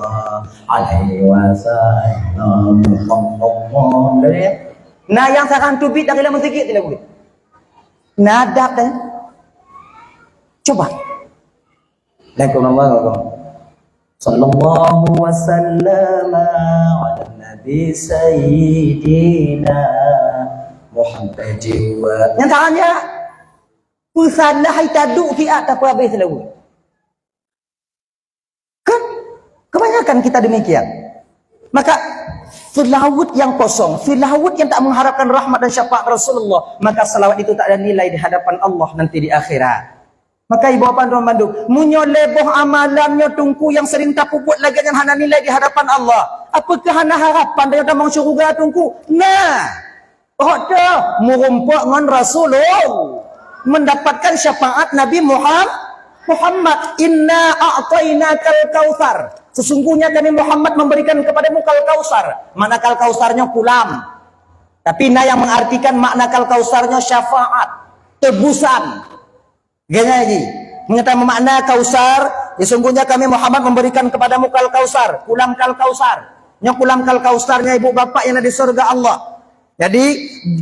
alaihi wasallam. Nah, yang sarah teubiet dari dalam masjid tidak boleh. Nah, adab dah. Coba. Assalamualaikum warahmatullahi wabarakatuh. Sallallahu wasallam ala nabi sayyidina Muhammad wa. Nyang tangan ya. Peusalah hai taduk siat tapeuhabéh seulaweuet. Bayangkan kita demikian. Maka, seulaweuet nyang kosong, seulaweuet nyang tak mengharapkan rahmat dan syafaat Rasulullah, maka seulaweuet itu tak ada nilai di hadapan Allah nanti di akhirat. Maka ibu bapak tuan bandum, meunyoe lhèe boh amalan nyoe Teungku nyang sering tapeubuet lagèe nyan hana nilai di hadapan Allah, apakah hana harapan tanyoe tamong syeuruga Teungku? Nah, oh teuh, meurumpok ngon Rasulullah, mendapatkan syafaat Nabi Muham-, Muhammad. "Inna a'tainakal kautsar." Sesungguhnya kami Muhammad memberikan kepadamu kal kautsar. Makna kal kautsar nyoe kulam. Tapi na nyang mengartikan makna kal kautsar nyoe syafaat, tebusan. Gaya lagi. Meunyoe tamakna kautsar, sesungguhnya kami Muhammad memberikan kepadamu kal kautsar, kulam kal kautsar. Nyoe kulam kal kautsar nyoe ibu bapak nyang na di syeuruga Allah. Jadi,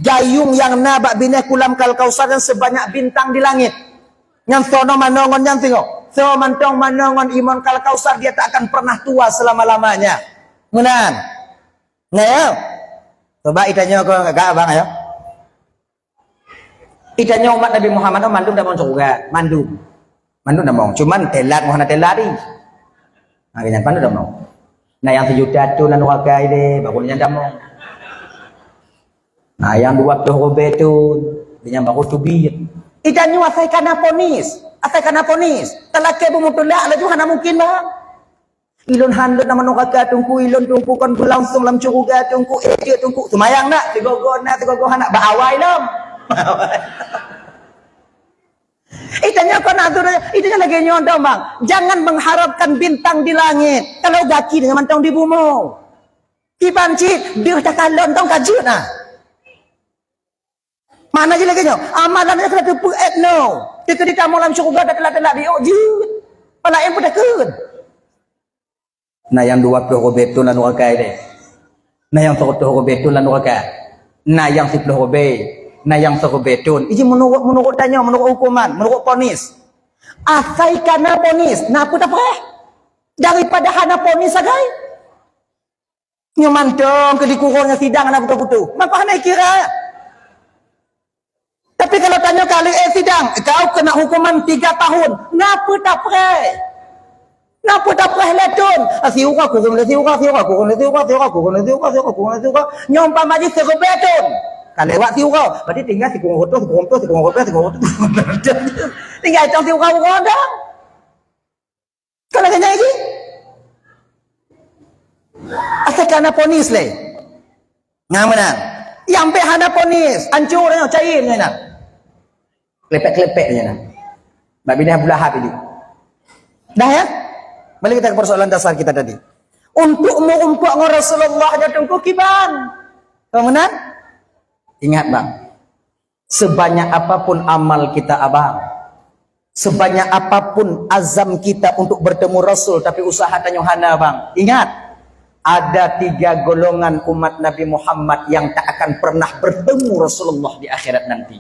gayung nyang na bak binéh kulam kal kautsar nyan sebanyak bintang di langit. Nyan soe manoe ngon nyan singoh. Soe mantong manoe ngon imon kal kautsar, dia tak akan pernah tua selama-lamanya. Meunan. Nah, ya. Coba itanyoe keu abang, ya. Itanyoe umat Nabi Muhammad nyoe mandum tamong syeuruga, mandum. Mandum tamong. Cuman telat ngon hana telat ni. Ha, nyan mandum tamong. Na nyang sijuta thon lam nuraka ilèe, baru nyan tamong. Na nyang dua ploh ribèe thon, nyan baru teubiet. Itanyoe asai kana ponis, asai kana ponis. Talakèe beumutulak laju hana mungkin bah. Ilôn han lôn lam nuraka Teungku, ilôn Teungku kon beulangsong lam syeuruga Teungku, eh, jeuet Teungku. Seumayang nak, sigoe-goe nak, sigoe-goe hana, bak awai lom. Itanyoe kon aturan, itanyoe lagèe nyoe dong, bang. Jangan mengharapkan bintang di langit, kalau gaki nyoe mantong di bumoe. Kiban cit, deuh takalon tong ka jeuet nah. Makna jih lagèe nyoe, amalan nyoe keuneuk teupeu-ék nyoe. Teukeudi tamong lam syeuruga dan telat-telat di ôk jeuet. Pala nyang peutakheun. Na nyang dua ploh ribèe thon lam nuraka ilèe. Na nyang sireutoh ribèe thon lam nuraka. Na nyang siploh ribèe. Na nyang siribèe thon. Iji meunurot, meunurot tanyoe, meunurot huköman, meunurot ponis. Asai kana ponis, na peue tapreh? Daripada hana ponis sagai. Nyoe mantong keu dikurong ngon sidang hana putôh-putôh. Maka hana kira. Tapi kalau tanyoe kali, eh, sidang, kau kena hukuman tiga tahun. Na peue tapreh? Na peue tapreh lhèe thon? Ah, siuroe kurong lé siuroe, siuroe kurong lé siuroe, siuroe kurong lé siuroe, siuroe kurong lé siuroe. Nyoe umpama jih siribèe thon. Ka lewat siuroe, berarti tinggai sikurong reutôh, sikurong reutôh, sikurong reutôh, sikurong reutôh. Tinggai thon siuroe-uroe dong. Kalau kena lagi. Asai kana ponis lé. Nah, meunan. Nyang bèk hana ponis, ancô nyoe cair nyoe nah. Klepek-klepek nyoe nah. Bak binéh Abu Lahab ini. Dah ya? Balik kita ke persoalan dasar kita tadi. Untuk meurumpok ngon Rasulullah nyoe Teungku kiban. Kau meunan? Ingat, bang. Sebanyak apapun amal kita, abang, sebanyak apapun azam kita untuk bertemu Rasul, tapi usaha tanyoe hana, bang. Ingat, ada tiga golongan umat Nabi Muhammad yang tak akan pernah bertemu Rasulullah di akhirat nanti.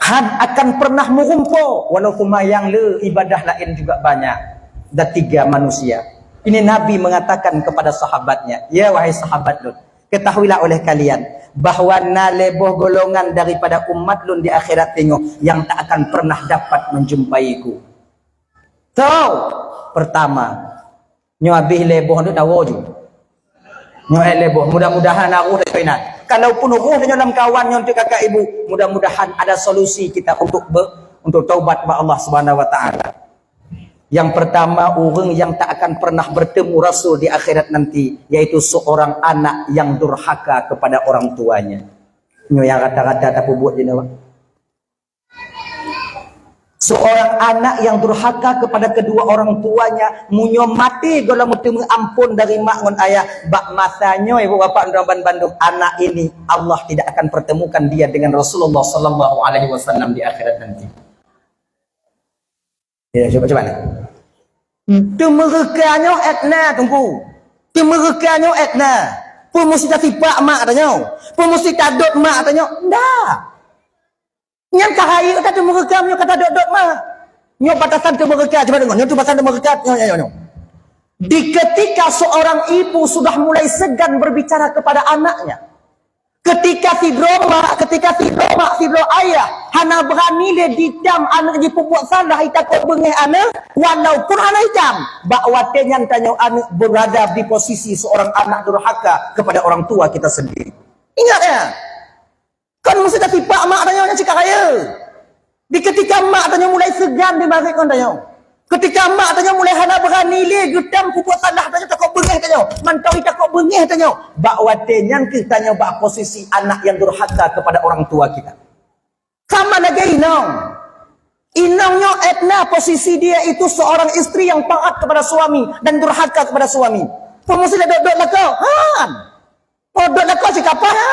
Han akan pernah meurumpok, walau seumayang le, ibadah laén juga banyak. Dan tiga manusia. Ini Nabi mengatakan kepada sahabatnya, "Ya wahai sahabat lôn, ketahuilah oleh kalian bahwa na lhèe boh golongan daripada umat lôn di akhirat teungoh yang tak akan pernah dapat menjumpaiku." So, pertama, nyoe habéh lhèe boh tu tawoe ju. Nyoe lhèe boh, mudah-mudahan na roh dari inan. Kalaupun roh nyoe lam kawan nyoe untuk kakak ibu, mudah-mudahan ada solusi kita untuk be-, untuk taubat bak Allah Subhanahu wa Taala. Yang pertama, ureuëng yang tak akan pernah bertemu Rasul di akhirat nanti, yaitu seorang anak yang durhaka kepada orang tuanya. Nyoe nyang rata-rata tapeubuet di nyoe. Seorang anak yang durhaka kepada kedua orang tuanya, meunyoe maté gohlom meuteumé ampôn dari mak ngon ayah, bak masa nyoe, ibu bapak dan bandum, anak ini Allah tidak akan pertemukan dia dengan Rasulullah sallallahu alaihi wasallam di akhirat nanti. Ya, cuba, cuba ni. Hmm. Teumeureuka nyoe ék na, Teungku. Teumeureuka nyoe ék na. Peue meusti tasipak mak tanyoe. Peue meusti tadot mak tanyoe. Ndak. Nyan ka rayeuk that teumeureuka nyoe ka tadot-dot mak. Nyoe batasan teumeureuka, cuba deungoe. Nyoe tu batasan teumeureuka, nyoe, nyoe, nyoe. Di ketika seorang ibu sudah mulai segan berbicara kepada anaknya, ketika sidroe mak, ketika sidroe mak, sidroe ayah Hana beurani lé jitam aneuk jipeubuet salah, jitakot beungéh aneuk, walaupun hana jitam. Bak watée nyan tanyoe aneuk berada di posisi seorang anak durhaka kepada orang tua kita sendiri. Ingat ya, kon meusti tatipak mak tanyoe nyang cit ka rayeuk. Di ketika mak tanyoe mulai seugan dimarit ngon tanyoe, ketika mak tanyoe mulai hana beurani lé geutam peubuet salah, tanyoe takot beungéh tanyoe, mantong jitakot beungéh tanyoe, bak watée nyan kheueh tanyoe bak posisi anak yang durhaka kepada orang tua kita. Sama lagée inong. Inong nyoe Edna, posisi dia itu seorang istri yang taat kepada suami dan durhaka kepada suami. Peue meusti lé dot-dot lakoe? Han. Oh, dot lakoe cit ka paih, ha?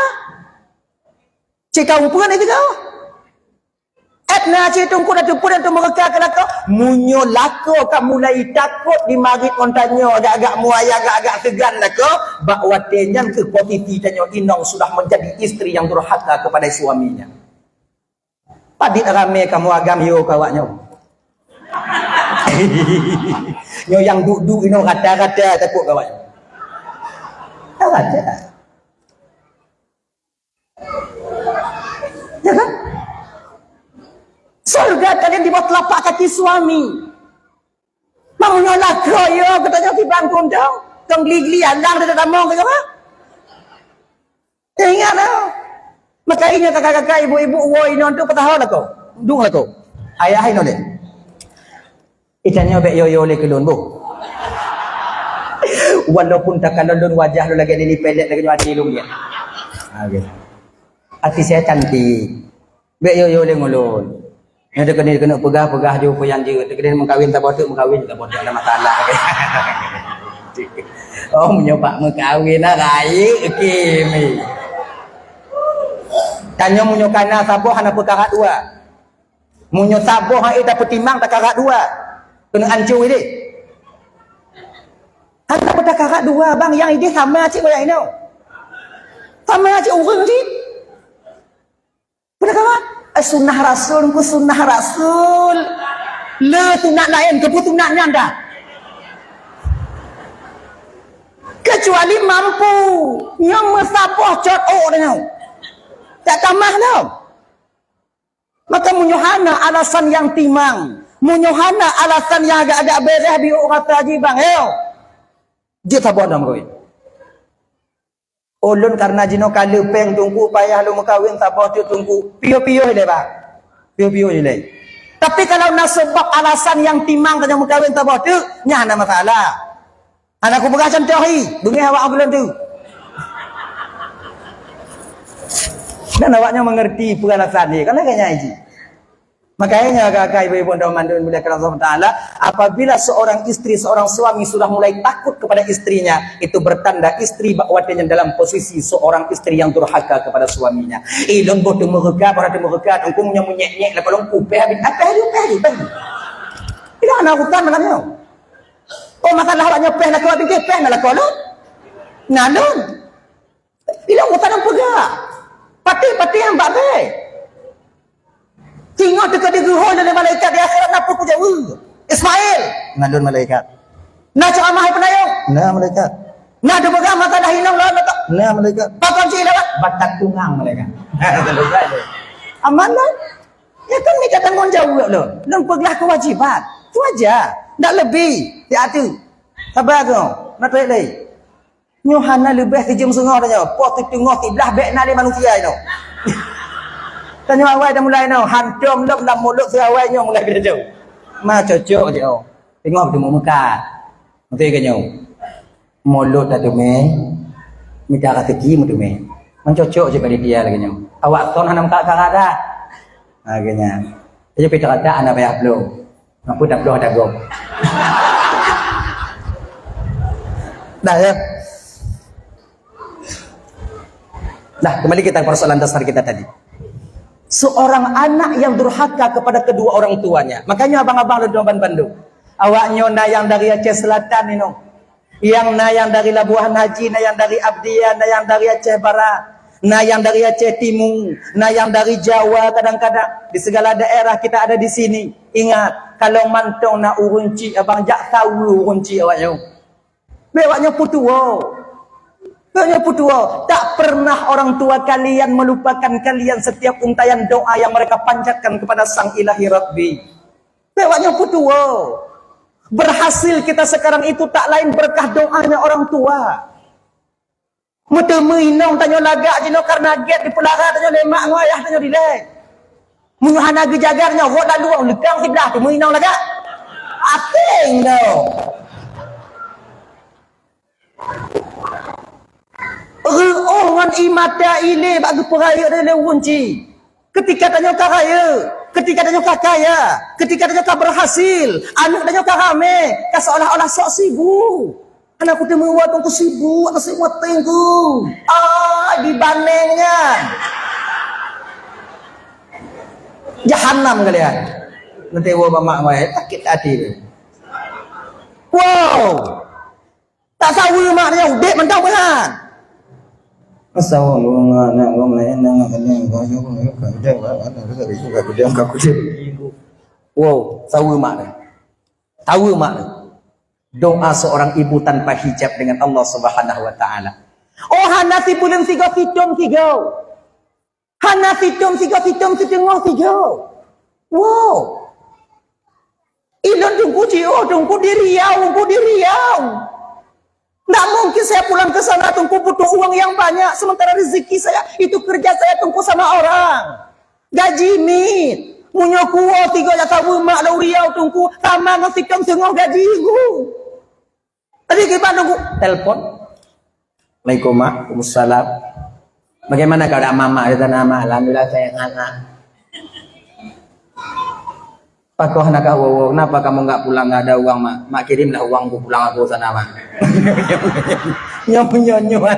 Cit ka umpeuen itu kau. Edna cit teungku dah teupeu dan teumeureuka keu lakoe. Meunyoe lakoe ka mulai takot dimarit ngon tanyoe, agak-agak muai, agak-agak seugan lakoe, bak watée nyan kheueh posisi tanyoe inong sudah menjadi istri yang durhaka kepada suaminya. Padit ramé kamoe agam yo keu awak nyoe. Nyoe nyang duek-duek inoe rata-rata takot keu awak nyoe. Rata. Ya kan? Surga kalian di bawah telapak kaki suami. Meunyoe lakoe yo geutanyoe tibang kundong, tong gli-gli alang teutamong keu nyoe. Ingat lah. Maka ingat kakak-kakak, ibu-ibu, woe inong tu peutaho lakoe. Dung lakoe. Ayah inong deh. Itanyoe bék yo-yo lé keu lôn boh. Walaupun takalon lôn wajah lôn lagée nini pelet lagée nyoe até lôn ya. Ha, gitu. Até saya cantik. Bék yo-yo lé ngon lôn. Nyoe teukeudi keuneuk peugah-peugah ju peue nyang jeuet. Teukeudi meukawen saboh teuk, meukawen saboh teuk, ada masalah. Oh, meunyoe bak meukawen na rayeuk, oke, mi. Tanyoe meunyoe kana saboh hana peukarat dua. Meunyoe saboh hai tapeutimang takarat dua. Keuneuk ancô idéh. Hana peukarat dua, bang, nyang idéh sama cit ngon nyang inoe. Sama cit ureueng cit. Peue ka? Eh, sunnah Rasul, engkau sunnah Rasul. Le sunat laén, keupeue sunat nyan dah. Kecuali mampu, nyoe meusaboh cot ôk tanyoe. Tak tamah lom. Maka meunyoe hana alasan nyang timang, meunyoe hana alasan nyang agak-agak beureh biôk rasa jih bang, yo. Jeuet saboh dong kawin. Ulôn karena jinoe ka leupeng teungku, payah lôn meukawen saboh teuk teungku. Piôh-piôh ilée, bah. Piôh-piôh ilée. Tapi kalau na sabab alasan nyang timang tanyoe meukawen saboh teuk, nyan hana masalah. Hana kupeugah contoh hi, beungéh awak ulôn tu. Dan awaknyan mengerti peue alasan dia. Kan lagée nyan ji. Makanya kakak ibu-ibu dan mandum mulia Allah Taala, apabila seorang istri, seorang suami sudah mulai takut kepada istrinya, itu bertanda istri bak watée nyan dalam posisi seorang istri yang durhaka kepada suaminya. Ilôn boh teumeureuka, boh teumeureuka, tungkung nyang menyek-nyek lah kalau kupeh habis, apa hari, apa hari, apa hari. Tidak ada urusan malam nyoe. Oh, masalah awak nyoe peh lakoe bingkeh, peh na lakoe lôn. Na lôn. Ilôn urusan peugah. Patéh-patéh nyang bak bée. Singoh teuka digeuhôi lé malaikat di akhirat na peue kujaweueb. Ismail, na lôn malaikat. Na ceramah hai peunayong. Na malaikat. Na teupeugah masalah inong lawan mata. Na malaikat. Pakon cit lewat. Batat tungang malaikat. Selesai. Aman lah. Ya kan, mita tanggung jaweueb lôn. Lôn peugah kewajiban. Tu aja. Ndak lebih. Ya tu. Sabar tu. Na trek lé. Nyoe hana leubeh sijeuem seungoh tanyoe. Poh siteungoh siblaih bék na lé manusia inoe. Tanyoe awai dah mulai inoe. Hantom lom lam mulod si awai nyoe mulai beda jauh. Ma cocok je oh. Tengok tu meukat. Beutôi ke nyoe? Mulod dah teumé. Mita raseuki meuteumé. Man cocok je panitia lagée nyoe. Awak ton hana meukat-kat dah. Ha, lagée nyan. Jadi pita kata anak payah bloe. Apa dah bloe dah gom. Dah ya. Dah, kembali kita ke persoalan dasar kita tadi. Seorang anak yang durhaka kepada kedua orang tuanya. Makanya abang-abang lôn ban bandum. Awak nyoe na yang dari Aceh Selatan inoe. Yang na yang dari Labuhan Haji, na yang dari Abdia, na yang dari Aceh Barat, na yang dari Aceh Timu, na yang dari Jawa kadang-kadang. Di segala daerah kita ada di sini. Ingat, kalau mantong na ureueng cik abang jak saweue ureueng cik awak nyoe. Bék awak nyoe peutuwoe. Pokoknya peutuwo, tak pernah orang tua kalian melupakan kalian setiap untaian doa yang mereka panjatkan kepada Sang Ilahi Rabbi. Pokoknya peutuwo, berhasil kita sekarang itu tak lain berkah doanya orang tua. Meuteumé inong tanyoe lagak jinoe karena gét dipeulara tanyoe lé mak ngon ayah tanyoe dilèe. Meunyoe hana geujaga tanyoe rot lalu leukang siblah teumé inong lagak. Até inong. Reuôh ngon ie mata ilée bak geupeurayeuk lé ulôn cit. Ketika tanyoe ka rayeuk, ketika tanyoe ka kaya, ketika tanyoe ka berhasil, aneuk tanyoe ka ramé, ka seolah-olah sok sibuk. Hana kuteumé woe teungku sibuk, hana sibuk watèe ku. Ah, dibaneng nyan. Jahanam kalian. Nanti woe bak mak ngon ayah, sakét até tu. Wow. Tak saweue mak nyoe udép mantong meuhan. Wow, saweue mak nyoe. Saweue mak nyoe. Doa seorang ibu tanpa hijab dengan Allah Subhanahu wa taala. Oh, hana sibuleuen sigoe, sithôn sigoe. Hana sithôn sigoe, sithôn siteungoh sigoe. Wow. Ilôn teungku jiôh teungku di Riau, teungku di Riau. Ndak mungkin saya pulang ke sana teungku butuh uang yang banyak, sementara rezeki saya itu kerja saya teungku sama orang. Gaji mit. Meunyoe kuwoe sigoe jak saweue mak lôn u Riau teungku, sama ngon sithôn siteungoh gaji ku. Tadi kiban teungku telepon. Assalamualaikum, Mak. Waalaikumsalam. Bagaimana keadaan Mama di sana, Mak? Alhamdulillah, sehat, Mak. Pakoh hana ka woe-woe, kenapa kamu enggak pulang, enggak ada uang, Mak? Mak kirimlah uangku pulang aku sana, Mak. Nyoe, nyoe, nyoe.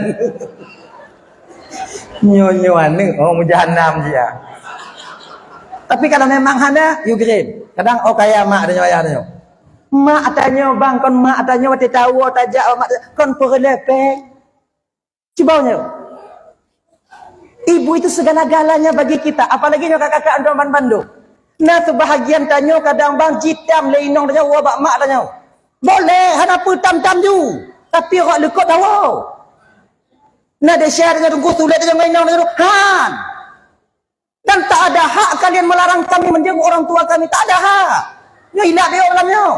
Nyoe, nyoe, aneuk. Oh, meujahanam dia. Tapi kalau memang hana, you kirim. Kadang, oh, kaya mak dia, ayah dia. Mak tanyoe bang, kon mak tanyoe watèe tawoe tajak mak tanyoe, kon peureulèe péng. Cuba nyoe. Ibu itu segala-galanya bagi kita, apalagi nyoe kakak-kakak anton bandum. Nah, sebahagian tanyoe kadang bang jitam lé inong tanyoe woe bak mak tanyoe. Boleh, hana peue tam-tam ju. Tapi rot leukot tawoe. Nah, desya tanyoe teungku sulet tanyoe ngon inong tanyoe. Han. Dan tak ada hak kalian melarang kami menjenguk orang tua kami. Tak ada hak. Nyoe ilak diok lam nyoe.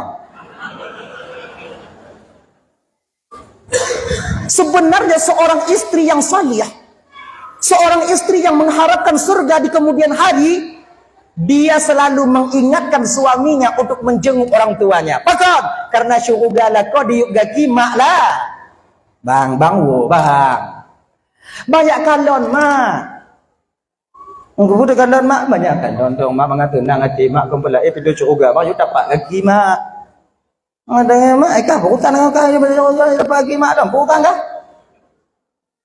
Sebenarnya seorang istri yang salihah, seorang istri yang mengharapkan surga di kemudian hari, dia selalu mengingatkan suaminya untuk menjenguk orang tuanya. Pakon? Karena syuruga lakoe diyueb gaki mak lah. Bang, bang, wo, bang. Banyak kalon, mak. Engkau budak kandang mak, banyak kandang dong mak, mangat tenang hati mak, kempelai pintu syurga mak, yuk tapak gaki mak. Ada mak, eh, kah berurusan dengan kah, yuk tapak gaki mak dong, berurusan kah?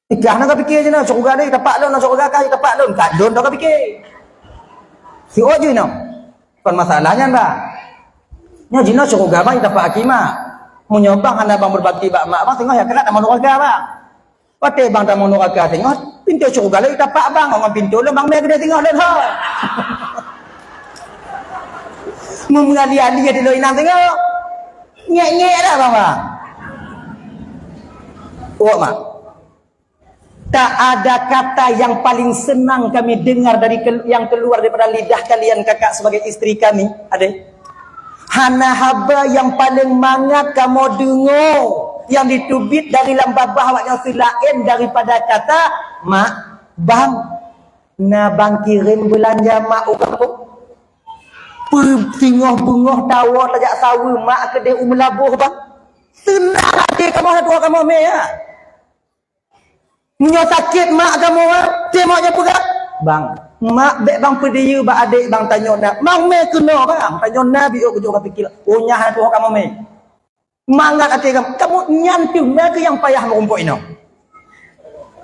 Ikah nak fikir je nak, syurga ni tapak lon, syurga kah, tapak lon, kat lon dah fikir. Si ojui no. Kon masalah nyan, bang. Nyoe jinoe syurga bang, tapak gaki mak. Meunyoe bang hana bang berbakti bak mak, bang singoh ya keunan lam neuraka, bang. Watèe bang tamong neuraka singoh, pintoe syeuruga lôn tapak bang, ngon pintoe lôn bang mè keudeh singoh lôn ho. Meumeuali-ali di lôn inong singoh. Nyèk-nyèk dah bang, bang. Wok mak. Tak ada kata yang paling senang kami dengar dari kel-, yang keluar daripada lidah kalian kakak sebagai istri kami, adé. Hana haba nyang paleng mangat kamoe deungoe nyang jiteubiet dari lam babah awak nyoe seulaén daripada kata, "Mak, bang, na bang kirém beulanja mak u gampông." Peusingoh beungoh tawoe tajak saweue mak keudeh u Meulaboh, bang. Seunang até kamoe na tuha kamoe mè, ya. Meunyoe sakét mak kamoe, teurimong nyoe peugah, "Bang, mak bèk bang peudiyeu bak adék bang tanyoe na." "Mang mè keunoe bang, tanyoe na biôh keujok ka pikir." "Oh, nyan hana tuha kamoe mè." Mangat até kamoe, kamoe nyan teuh na keuh nyang payah meurumpok inoe.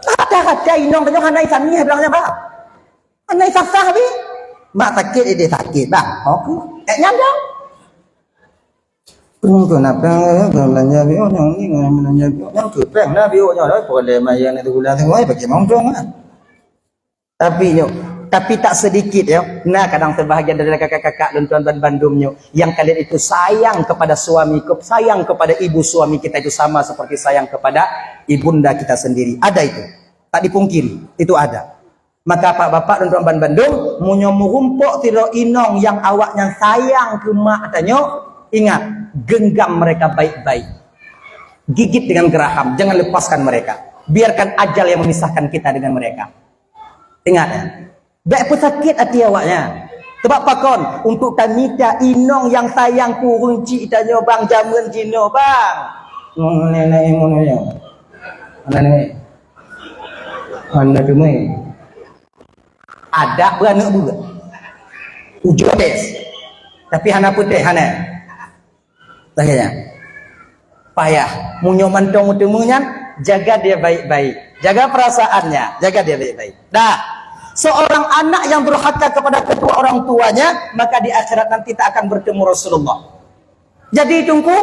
Rata-rata inong tanyoe hana isamiah bilang nyan bang. Hana isasah bih. Mak sakét, idéh sakét bang. Oh, eh, nyan dong. Peue keuh na péng, eh, beulanja biôh nyoe ni, beulanja biôh nyoe keuh péng na biôh nyoe, eh, polé maya na teugulang teungoh, eh, bagi mantong kan. Tapi nyoe, Tapi tak sedikit, ya. Nah, kadang sebahagian dari kakak-kakak lôn tuan ban bandum nyoe, yang kalian itu sayang kepada suami, ke-, sayang kepada ibu suami kita itu sama seperti sayang kepada ibunda kita sendiri. Ada itu. Tak dipungkiri, itu ada. Maka bapak-bapak lôn tuan ban bandum, meunyoe meurumpok sidroe inong yang awaknyan sayang keu mak tanyoe, ingat, genggam mereka baik-baik. Gigit dengan geraham, jangan lepaskan mereka. Biarkan ajal yang memisahkan kita dengan mereka. Ingat, ya. Bèk peusakét até awaknyan. Sebab pakon, untuk tamita inong nyang sayang keu ureueng chik tanyoe bang, jameun jinoe bang. Nenek ngono ya. Anak nenek. Anak tu mai. Ada beranak dua. Ujung bes. Tapi hana putih, hana. Lagèe nyan. Payah. Meunyoe mantong meuteumé nyan, jaga dia baik-baik. Jaga perasaannya, jaga dia baik-baik. Dah. Seorang anak yang durhaka kepada kedua orang tuanya, maka di akhirat nanti tak akan bertemu Rasulullah. Jadi, Teungku,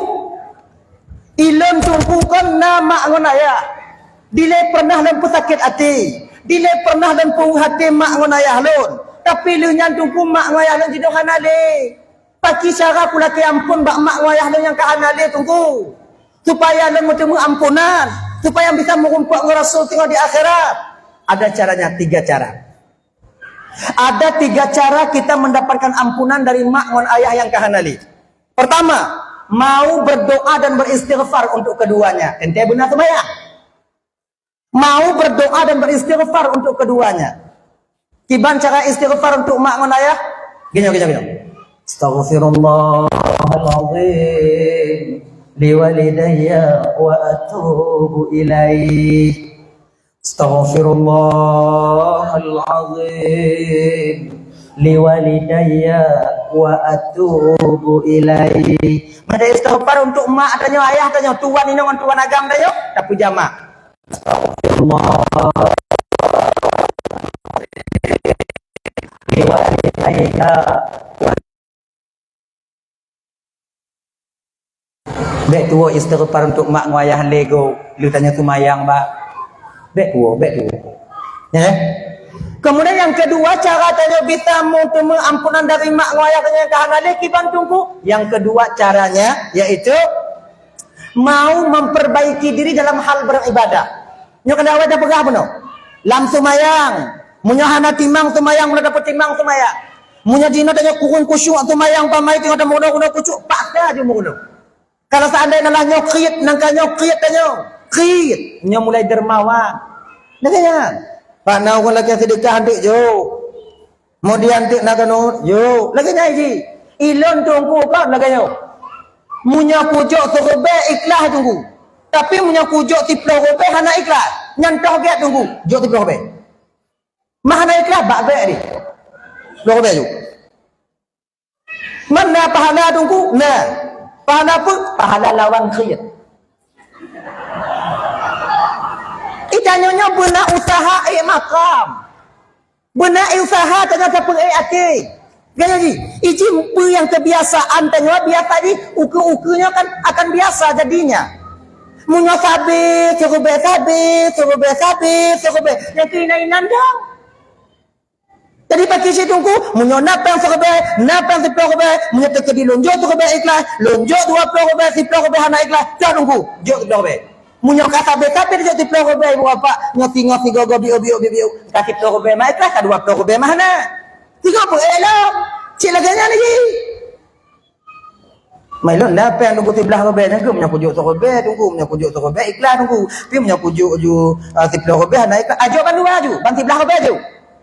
ilôn Teungku kon na mak ngon ayah. Dilèe pernah lôn peusakét até. Dilèe pernah lôn peuhati mak ngon ayah lôn. Tapi lheueh nyan Teungku, mak ngon ayah lôn jinoe hana lé. Pakri cara kulakèe ampôn bak mak ngon ayah lôn nyang ka hana lé, Teungku, supaya lôn meuteumé ampunan, supaya bisa meurumpok ngon Rasul singoh di akhirat. Ada caranya, tiga cara. Ada tiga cara kita mendapatkan ampunan dari mak ngon ayah nyang ka hana lé. Pertama, mau berdoa dan beristighfar untuk keduanya. Teuntèe beuna seumayang. Mau berdoa dan beristighfar untuk keduanya. Kiban cara istighfar untuk mak ngon ayah? Gini, gini, gini. Astaghfirullahalazim liwalidayya wa atubu ilaih. Astaghfirullahalazim liwalidayya wa atubu ilaih. Meuistighfar untuk mak tanyoe, ayah tanyoe, tuan inong ngon tuan agam tanyoe, tapi jamak. Bèk tuwoe istighfar untuk mak ngon ayah lé goe, lheueh tanyoe seumayang bak. Bèk tuwoe, bèk tuwoe. Ya. Kemudian yang kedua, cara tanyoe bisa meuteumé ampunan dari mak ngon ayah tanyoe nyang ka hana lé kiban Teungku. Yang kedua caranya yaitu mau memperbaiki diri dalam hal beribadah. Nyoe keuneuk awai tapeugah bunoe. Lam seumayang, meunyoe hana timang seumayang, meunyoe tapeutimang seumayang. Meunyoe jinoe tanyoe kureueng khusyuk seumayang, pamai teungoh tameurunoe-runoe khusyuk, paksa ju meurunoe. Kalau seandai na lah nyoe kriet, nangka nyoe kriet tanyoe. Kriet, nyoe mulai dermawan. Lagèe nyan. Bak na ureueng lakèe seudeukah, hanteuk jok. Kemudian teuk na keunoe, yo, lagèe nyan jih. Ilôn Teungku kon lagèe nyoe. Meunyoe kujok siribèe ikhlas Teungku. Tapi meunyoe kujok siploh ribèe hana ikhlas, nyan toh gèt Teungku, jok siploh ribèe. Mah hana ikhlas, bak bèk deh. Siploh ribèe jok. Man na pahala Teungku? Na. Pahala peue? Pahala lawan kriet. Ita nyoe nyoe beuna usaha ék makam. Beuna usaha tanyoe sapeue ék até. Gaya jih, iji peue nyang kebiasaan tanyoe biasa jih, ukeue-ukeue nyoe kan akan biasa jadinya. Meunyoe sabe, siribèe sabe, siribèe sabe, siribèe. Nyang keu inan-inan dong. Jadi bagi si Teungku, meunyoe na péng siribèe, na péng siploh ribèe, meunyoe teukeudi lôn jok siribèe ikhlas, lôn jok dua ploh ribèe, siploh ribèe hana ikhlas, dah Teungku, jok siploh ribèe. Meunyoe ka sabe-sabe jok siploh ribèe, ibu bapak, nyoe singoh sigoe biôh, biôh, biôh, biôh, ka siploh ribèe mah ikhlas, ka dua ploh ribèe mah hana. Singoh peuék lom. Cit lagèe nyan lagi. Mai lôn na péng Teungku siblaih ribèe nyan keuh, meunyoe kujok siribèe Teungku, meunyoe kujok siribèe ikhlas Teungku. Tapi meunyoe kujok ju, ah, siploh ribèe hana ikhlas, ah, jok ban dua ju, ban siblaih ribèe ju.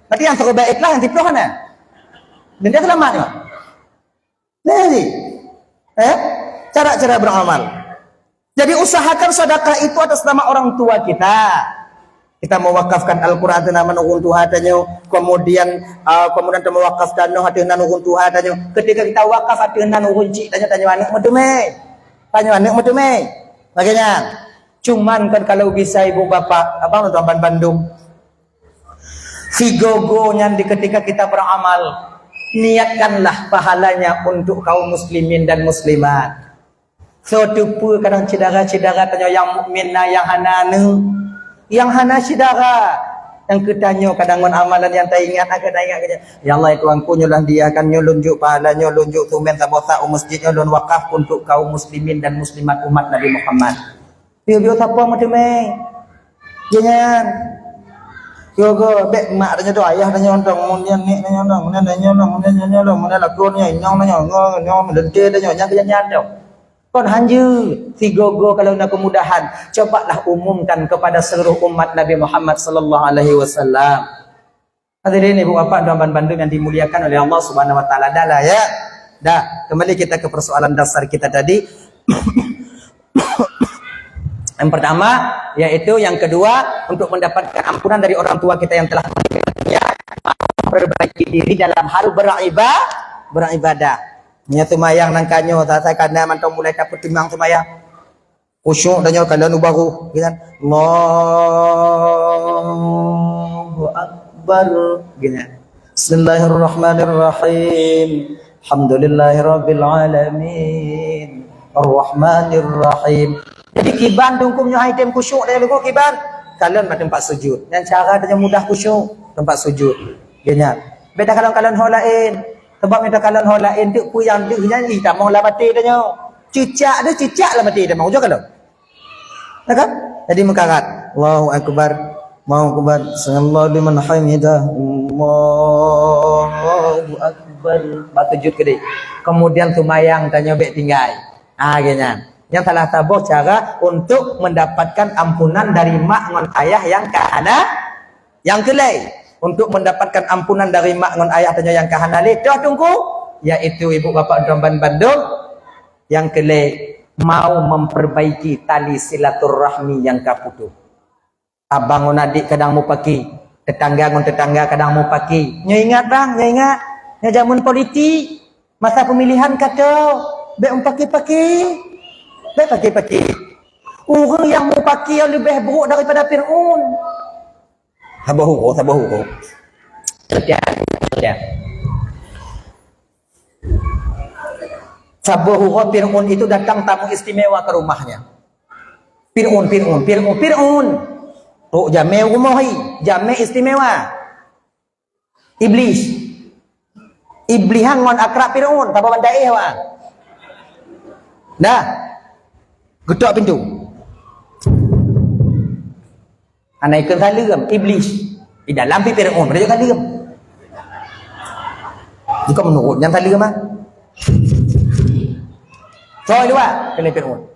Berarti nyang siribèe ikhlas, nyang siploh hana. Dan dia selamat nyoe. Nah, jadi, eh, cara-cara beramal. Jadi usahakan sedekah itu atas nama orang tua kita. Kita mewakafkan Al-Quran ateueh nama ureueng tuha tanyoe, kemudian, ah, kemudian tameuwakaf tanoh ateueh nan ureueng tuha tanyoe. Ketika kita wakaf ateueh nan ureueng chik tanyoe, tanyoe aneuk meuteumé. Tanyoe aneuk meuteumé. Lagèe nyan. Cuman kan kalau bisa ibu bapak, abang tuan ban bandum. Sigoe-goe nyan di ketika kita beramal, niatkanlah pahalanya untuk kaum muslimin dan muslimat. Soe teupeue kadang syedara-syedara tanyoe nyang mukmin na nyang hana aneuk, nyang hana syedara. Nyang keu tanyoe kadang ngon amalan nyang taingat, akan taingat keu, "Ya Allah, ya Tuhanku, nyoe lôn hadiahkan, nyoe lôn jok pahala, nyoe lôn jok tumen saboh sak u masjid, nyoe lôn wakaf untuk kaum muslimin dan muslimat umat Nabi Muhammad." Piôh-piôh sapo meuteumé. Jih nyan. Yogo, bèk mak tanyoe tu, ayah tanyoe tu, kemudian nek tanyoe tu, kemudian tanyoe tu, kemudian tanyoe tu, kemudian lakoe nyoe, inong tanyoe, ngo, ngo, meulente tanyoe, nyang keu nyan tu. Kon hanjeuet, sigoe-goe kalau na kemudahan, cobalah umumkan kepada seluruh umat Nabi Muhammad sallallahu alaihi wasallam. Hadirin ibu bapak dan bandum yang dimuliakan oleh Allah Subhanahu wa taala, dah lah ya. Dah, kembali kita ke persoalan dasar kita tadi. Yang pertama, yaitu yang kedua, untuk mendapatkan ampunan dari orang tua kita yang telah meninggal dunia, perbaiki diri dalam hal beriba-, beribadah. Nyoe seumayang nangka nyoe, sa-sa kana mantong mulai tapeutimang seumayang. Khusyuk tanyoe kalon u baroe, gitu kan. Allahu Akbar, gitu kan. Bismillahirrahmanirrahim. Alhamdulillahirabbil alamin. Arrahmanirrahim. Jadi kiban teungku nyoe hai tem khusyuk tanyoe teungku kiban. Kalon bak teumpat sujud. Nyan cara tanyoe mudah khusyuk, teumpat sujud. Gitu kan. Beda kalon-kalon ho laén. Sebab mita kalon ho laén tu peue nyang deuh nyan ih tamong lam até tanyoe. Cicak deuh cicak lam até tamong. Ujoe kalon. Nah kan? Jadi meukarat. Allahu Akbar. Allahu Akbar. Sami'allahu liman hamidah. Allahu Akbar. Bak sujud keudeh. Kemudian seumayang tanyoe bèk tinggai. Ah, gitu nyan. Nyan salah saboh cara untuk mendapatkan ampunan dari mak ngon ayah nyang ka hana Nyang keulhèe, untuk mendapatkan ampunan dari mak ngon ayah tanyoe nyang ka hana lé, toh teungku, yaitu ibu bapak dan bandum, nyang keulhèe, mau memperbaiki tali silaturahmi nyang ka putuh. Abang ngon adik kadang mupaki, tetangga ngon tetangga kadang mupaki. Nyoe ingat bang, nyoe ingat. Nyoe jameun politik, masa pemilihan ka trôk, bèk mupaki-paki. Bèk paki-paki. Ureueng nyang mupaki nyang leubeh buruk daripada Fir'aun. Saboh uroe, saboh uroe. Setia, setia. Saboh uroe Fir'aun itu datang tamu istimewa ke rumahnya. Fir'aun, Fir'aun, Fir'aun, Fir'aun. Trôk jamé rumoh i, jamé istimewa. Iblis. Iblis han ngon akrab Fir'aun, saboh bantaih awak. Dah. Getok pintu. Hana ikheun saleuem, Iblis. Di dalam pi Fir'aun, pada jok saleuem. Jika menurut nyang saleuem ah. Soe luwa, kheun Fir'aun.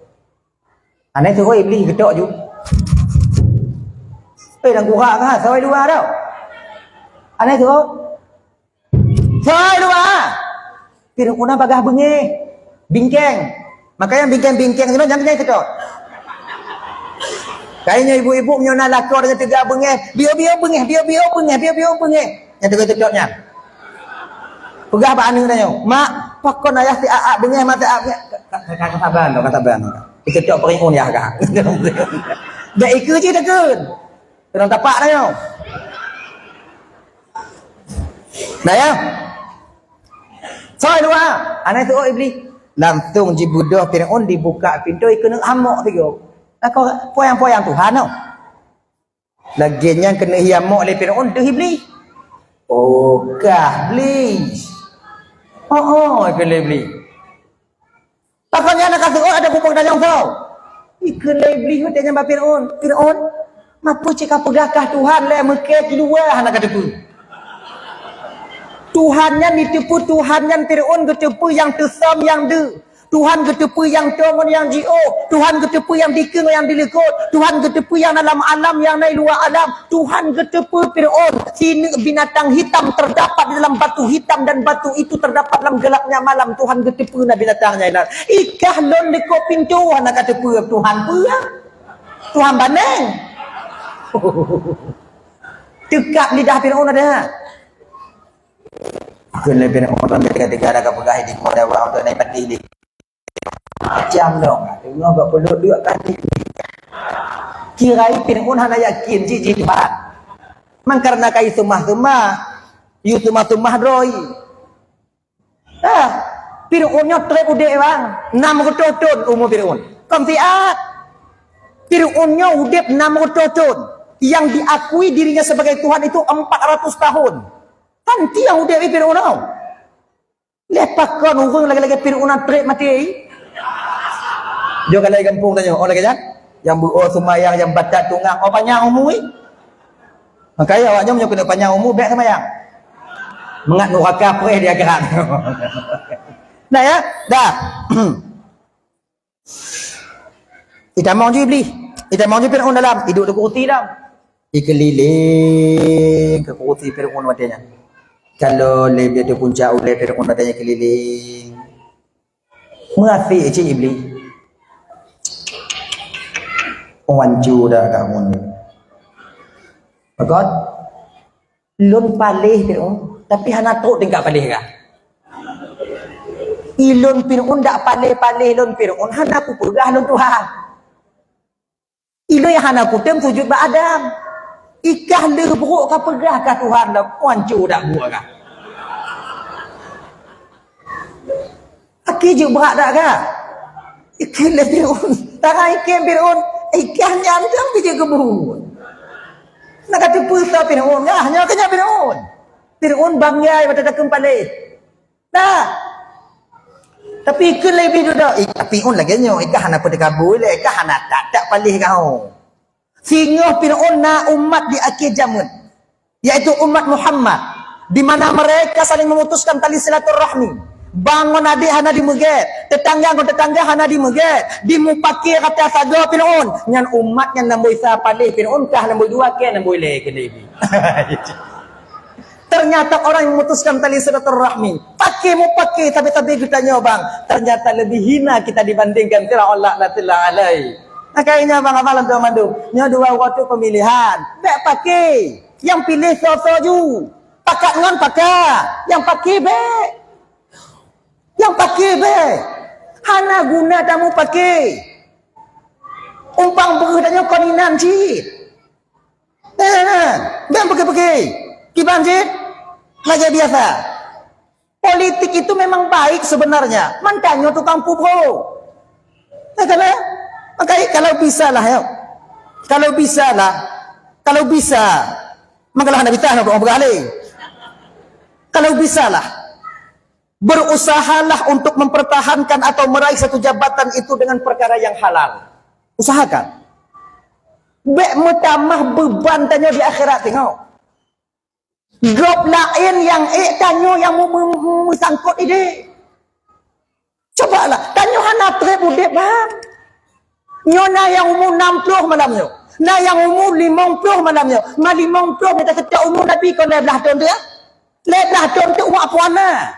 Hana suruh Iblis getok ju. Eh, dan kurak kah, soe luwa tau. Hana suruh. Soe luwa. Fir'aun bagah beungéh. Bingkeng. Makanya bingkeng-bingkeng nyoe jangan nyang keudok. Kayaknya ibu-ibu nyoe na lakoe dengan teuga beungéh, bieu-bieu beungéh, bieu-bieu beungéh, bieu-bieu beungéh. Nyang teuga keudok nyan. Peugah bak aneuk tanyoe, "Mak, pakon ayah si aak beungéh, mak si aak beungéh?" Ka, ka, ka, ka saban, ka saban. Ikeudok Fir'aun yah ka. Dak ikeu cit takheun. Keunoe tapak tanyoe. Nah ya. Soe luwa, hana suruh Iblis. Langsung jibeudôh Fir'aun dibuka pintoe keuneuk hamok sigoe. Lakoe poyang-poyang Tuhan nyoe. Lagèe nyan keuneuk hamok lé Fir'aun deuh Iblis. Oh, kah Iblis. Oh, oh, kheun lé Iblis. Pakon nyan ka seuôt ada kupeuntanyong soe? Ikheun lé Iblih watèe nyan bak Fir'aun, "Fir'aun, mapeue cit kapeugah kah Tuhan lé meukée di luwa hana kateupeue?" Tuhan nyan jiteupeue, Tuhan nyan Fir'aun geuteupeue nyang teusöm nyang deuek. Tuhan geuteupeue nyang toe ngon nyang jiôh. Tuhan geuteupeue nyang dikeue ngon nyang dilikot. Tuhan geuteupeue nyang na lam alam, nyang na luwa alam. Tuhan geuteupeue Fir'aun, sineuk binatang hitam terdapat di dalam batu hitam dan batu itu terdapat dalam gelapnya malam. Tuhan geuteupeue na binatang nyan inan. Ikah lôn likot pintoe hana kateupeue Tuhan peue? Tuhan baneng. Teukab lidah Fir'aun ada. Kheun lé Fir'aun, tiga-tiga ada kapeugah di kota wa untuk naik pati di Macam dong, teungoh bak peuleuk duek kaki. Kira Fir'aun hana yakin cit jih Tuhan. Man karena kai seumah-seumah, yue seumah-seumah droe. Ah, Fir'aun nyoe trép udép bang, enam reutôh thon umu Fir'aun. Kon siat. Fir'aun nyoe udép enam reutôh thon. yang diakui dirinya sebagai Tuhan itu empat ratus tahun. Kan tiang udeb Fir'aun tau. Leh pakon ureuëng lagée-lagée Fir'aun treb maté. Jo kalau gampông tanyoe, oh lagée nyan. Nyang beuo seumayang, nyang batat tungang, oh panyang umu. Makanya awak nyoe meunyoe keuneuk panyang umu, bék seumayang. Mangat nuraka preh di akhirat. Nah ya, dah. Itamong ju Iblih, itamong ju Fir'aun dalam, iduek di kursi dalam. Ikeulileng keu kursi Fir'aun watée nyan. Kalau leubeh di puncak ulée Fir'aun watée nyan keulileng. Meuasék cit Iblih. Wancu dah kamu ni. Pakon? Lôn paléh Fir'aun, tapi hana trok tingkat paléh kah. Ilôn Fir'aun dak paléh-paléh lôn Fir'aun, hana kupeugah lôn Tuhan. Ilôn nyang hana kutem sujud bak Adam. Ikah leuh brok ka peugah ka Tuhan dah, wancu dak buet kah. Aki jeuet brat dak ka? Ikheun lé Fir'aun. Tara ikheun Fir'aun. Ikah nyan kan bijéh keubu. Nak kata peue sa Fir'aun kah? Nyoe keuh nyan Fir'aun. Fir'aun bangai watée takheun paléh. Nah. Tapi ikheun lé Iblih dudoe. Ih, tapi Fir'aun lagée nyoe. Ikah hana peuteukabu lé. Ikah hana tak-tak paléh kah. Singoh Fir'aun na umat di akhé jameun, yaitu umat Muhammad, di mana mereka saling memutuskan tali silaturahmi. Bang ngon adék hana dimeugét, teutangga ngon teutangga hana dimeugét, dimupake rata sagoe Fir'aun. Nyan umat nyan namboi sa paléh Fir'aun kah namboi dua kah namboi lhée keuneuk bi. Ternyata orang yang memutuskan tali silaturahmi, paké mupake, tapi-tapi geutanyoe bang, ternyata lebih hina kita dibandingkan Firaun laknatullah alaih. Makanya bang, abang lôn mandum, nyoe dua uroe tu pemilihan. Bék paké. Nyang piléh soe-soe ju. Pakat ngon pakat. Nyang paké bék. Nyang paké bék. Hana guna tamu paké. Umpang beuh tanyoe kon inan cit. Eh, eh, eh. Bék paké-paké. Kiban cit. Lagée biasa. Politik itu memang baik sebenarnya. Man tanyoe tukang pubro. Ya kan, eh? Maka kalau bisa lah, ya. Kalau bisa lah. Kalau bisa. Makalah nak bisa nak beralih. Kalau bisa lah. Berusahalah untuk mempertahankan atau meraih satu jabatan itu dengan perkara yang halal. Usahakan. Bék meutamah beban tanyoe di akhirat tengok. Gob laén nyang ék tanyoe nyang meu-, meu-, meusangkot idéh. Cobalah, tanyoe hana treb udeb bang. Nyoe na nyang umu nam ploh malam nyoe. Na nyang umu limong ploh malam nyoe. Ma limong ploh beta seutôt umu Nabi kon lhée blaih thon teuh. Lhée blaih thon teuh umat puana.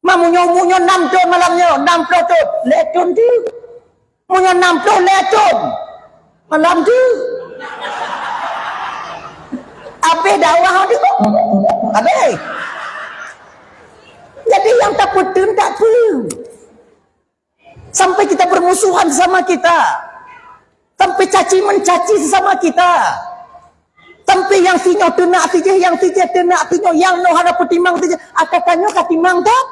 Ma meunyoe umu nyoe nam thon malam nyoe, nam ploh thon, lhée thon teuh. Meunyoe nam ploh lhée thon malam teuh. Abéh dakwah teuh. Abéh. Jadi nyang tapeuteun tak peue. Sampai kita bermusuhan sesama kita. Sampai caci mencaci sesama kita. Sampai nyang sinyoe teunak sijih, nyang sijih teunak sinyoe, nyang nyoe hana peutimang sijih. Aka tanyoe ka timang tak?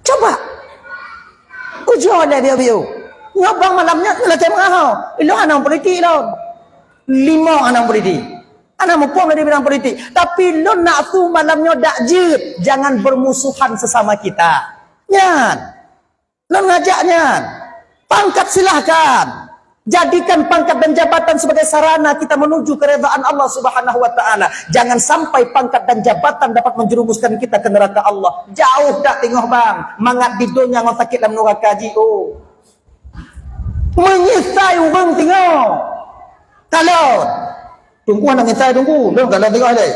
Coba. Ujoe lé biu-biu. Nyoe bang malam nyoe lagée meuaho. Ilôn hana politik lôn. Lima hana politik. Hana muphom lé di bidang politik. Tapi lôn nak su malam nyoe dak jeuet. Jangan bermusuhan sesama kita. Nyan. Lôn ngajak nyan. Pangkat silahkan. Jadikan pangkat dan jabatan sebagai sarana kita menuju keredaan Allah Subhanahu wa Ta'ala. Jangan sampai pangkat dan jabatan dapat menjerumuskan kita ke neraka Allah. Jauh dak tengok bang. Mangat di donya ngon sakét lam nuraka ji. Oh. Menyesai ureuëng tengok. Kalau Teungku hana menyesai Teungku. Lôn kalau tengok deh.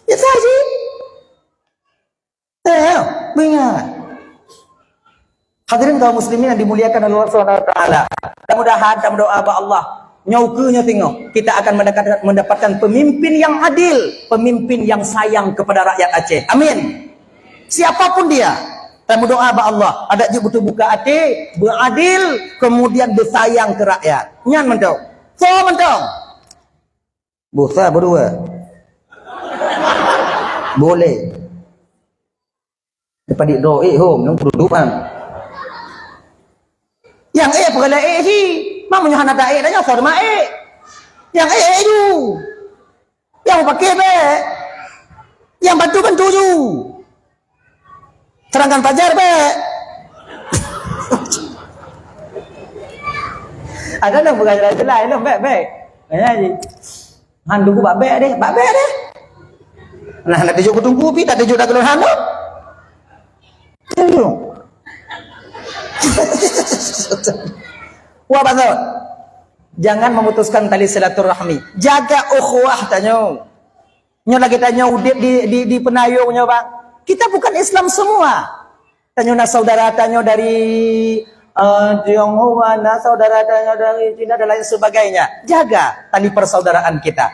Menyesai ji. Eh, ingat. Hadirin kaum muslimin yang dimuliakan oleh Allah Subhanahu wa Taala. Mudah-mudahan kita berdoa bak Allah. Nyoe ukeue nyoe singoh, kita akan mendapatkan, mendapatkan pemimpin yang adil, pemimpin yang sayang kepada rakyat Aceh. Amin. Siapapun dia, kita berdoa bak Allah. Adak jeuet beuteubuka até, beuadil, kemudian beusayang keu rakyat. Nyan mantong. So mantong. Boh sa berdua. Boleh. Lepas di doa, eh, hom, nang kudu doa. Yang eh, pegala eh, si. Mak meunyoe hana taék, tanyoe soe teuma ék? Nyang ék, ék ju. Nyang paké bék. Nyang bantu, bantu ju. Seurangkan pajar bék. Ada nyang peugah jelas-jelas, nyang bék, bék. Makanya, han dulu bak bék deh, bak bék deh. Nah, nak tujuk ke tungku pi, tak tujuk dah keluar han tu. Tujuk. Wah, bangat. Jangan memutuskan tali silaturahmi. Jaga ukhuwah tanyoe. Nyoe lagèe tanyoe udép di, di, di Peunayong nyoe, bang. Kita bukan Islam semua. Tanyoe na saudara tanyoe dari, eh, Tionghoa, na saudara tanyoe dari Cina dan lain sebagainya. Jaga tali persaudaraan kita.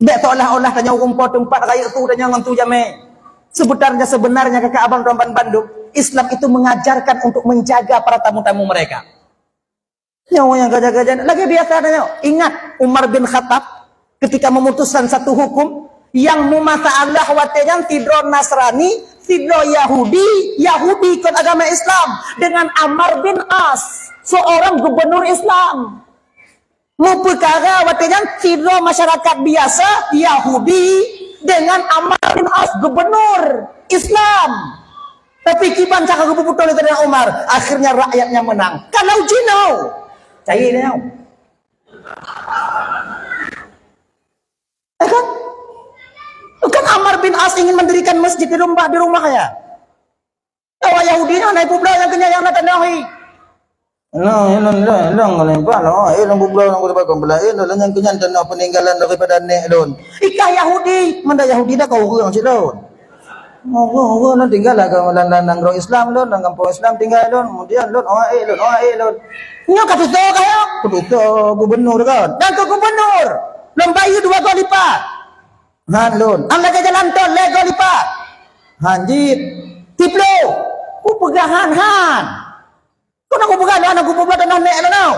Bèk seolah-olah tanyoe ureueng po teumpat rayeuk su tanyoe ngon su jamé. Sebenarnya, sebenarnya, kakak abang tuan bandum, Islam itu mengajarkan untuk menjaga para tamu-tamu mereka. Nyoe nyang kerja-kerja lagèe biasa tanyoe. Ingat, Umar bin Khattab ketika memutuskan satu hukum, nyang meumasalah watèe nyan sidroe Nasrani, sidroe Yahudi, Yahudi kon agama Islam, dengan Amr bin As, seorang gubernur Islam. Meupeukara watèe nyan sidroe masyarakat biasa Yahudi dengan Amr bin As, gubernur Islam. Tapi kiban cara geupeubeutoe lé Saidina Umar, akhirnya rakyatnya menang. Kalau jinoe, cai nyoe. Ya kan? Bukan Amr bin As ingin mendirikan masjid di rumah, di rumahnya. Awak Yahudi nyoe na peubloe nyang keunyan nyang na tanoh hi. Nah, ilôn, ilôn, ilôn ngon limpah lôn. Eh, lôn peubloe ngon limpah, kon peulaén, ilôn nyang keunyan tanoh peninggalan daripada nèk lôn. Ikah Yahudi, manda Yahudi dah kau ureueng cit lôn. Ureueng, ureueng lôn tinggai lah keu lam, lam nanggroe Islam lôn, lam gampông Islam tinggai lôn. Kemudian lôn, oh, eh, lôn, oh, eh, lôn. Nyoe ka tutoe kah nyoe? Kututoe gubernur kan. Dan keu gubernur, lôn bayeue dua goe lipat. Han lôn. Han lagèe jalan tol, lhèe goe lipat. Han jeuet. Siploh. Kupeugah han, han. Keuneuk kupeugah lôn, hana kupeugah tanoh nèk lôn nyoe.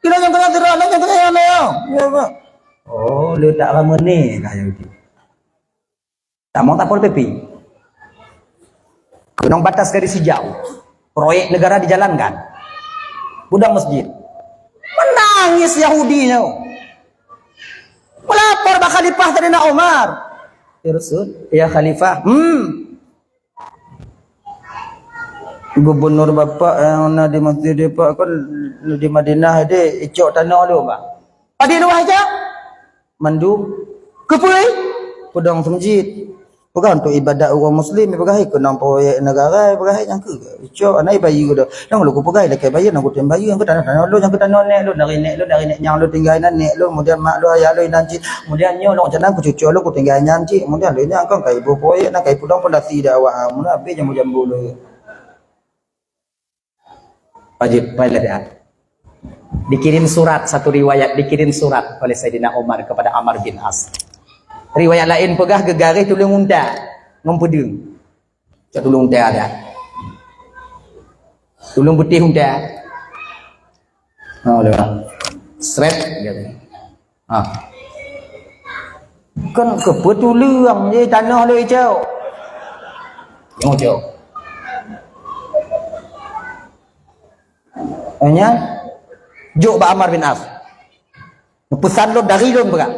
Kilo nyang teungoh sidroe, nyang teungoh nyoe. Ya, Pak. Oh, le tak ramé ni, kah Yahudi. Tamong Satpol P P. Keunong batas garis hijau. Proyek negara dijalankan. Gudang masjid. Menangis Yahudi nyoe. Melapor bak Khalifah Saidina Umar. Ya Rasul, ya Khalifah. Hmm. Gubernur bapak nyang na di masjid bapak kan di Madinah, deh, icok tanoh lôn, Pak. Padum luwah icok? Mandum. Keupeue? Peudong seumeujid. Peugah untuk ibadat ureueng muslim, peugah keunong proyek negara, peugah nyang keu. Icok, hana ibayeue dah. Nyang lôn kupeugah lakèe bayeue, nyang kutem bayeue, nyang tanoh, tanoh lôn, nyang tanoh nèk lôn, dari nèk lôn, dari nèk nyang lôn tinggai nan nèk lôn, kemudian mak lôn, ayah lôn inan cit. Kemudian nyoe lôn rencana keu cucu lôn kutinggai nyan cik. Kemudian lheueh nyan kan ka iboh proyek na ka ipeudong pondasi dak awak. Mula habéh jambu-jambu lôn. Wajib, baiklah, ya. Dikirim surat, satu riwayat, dikirim surat oleh Saidina Umar kepada Amr bin As. Riwayat laén peugah geugaréh tuleueng unta ngon peudeueng. Cok tuleueng unta ada. Tuleueng beutih unta. Ha, lewat. Sret, gitu. Ha. Kan keupeue tuleueng je tanoh lé cok. Nyoe cok. Hanya jok bak Amr bin As. Pesan lôn dari lôn peugah.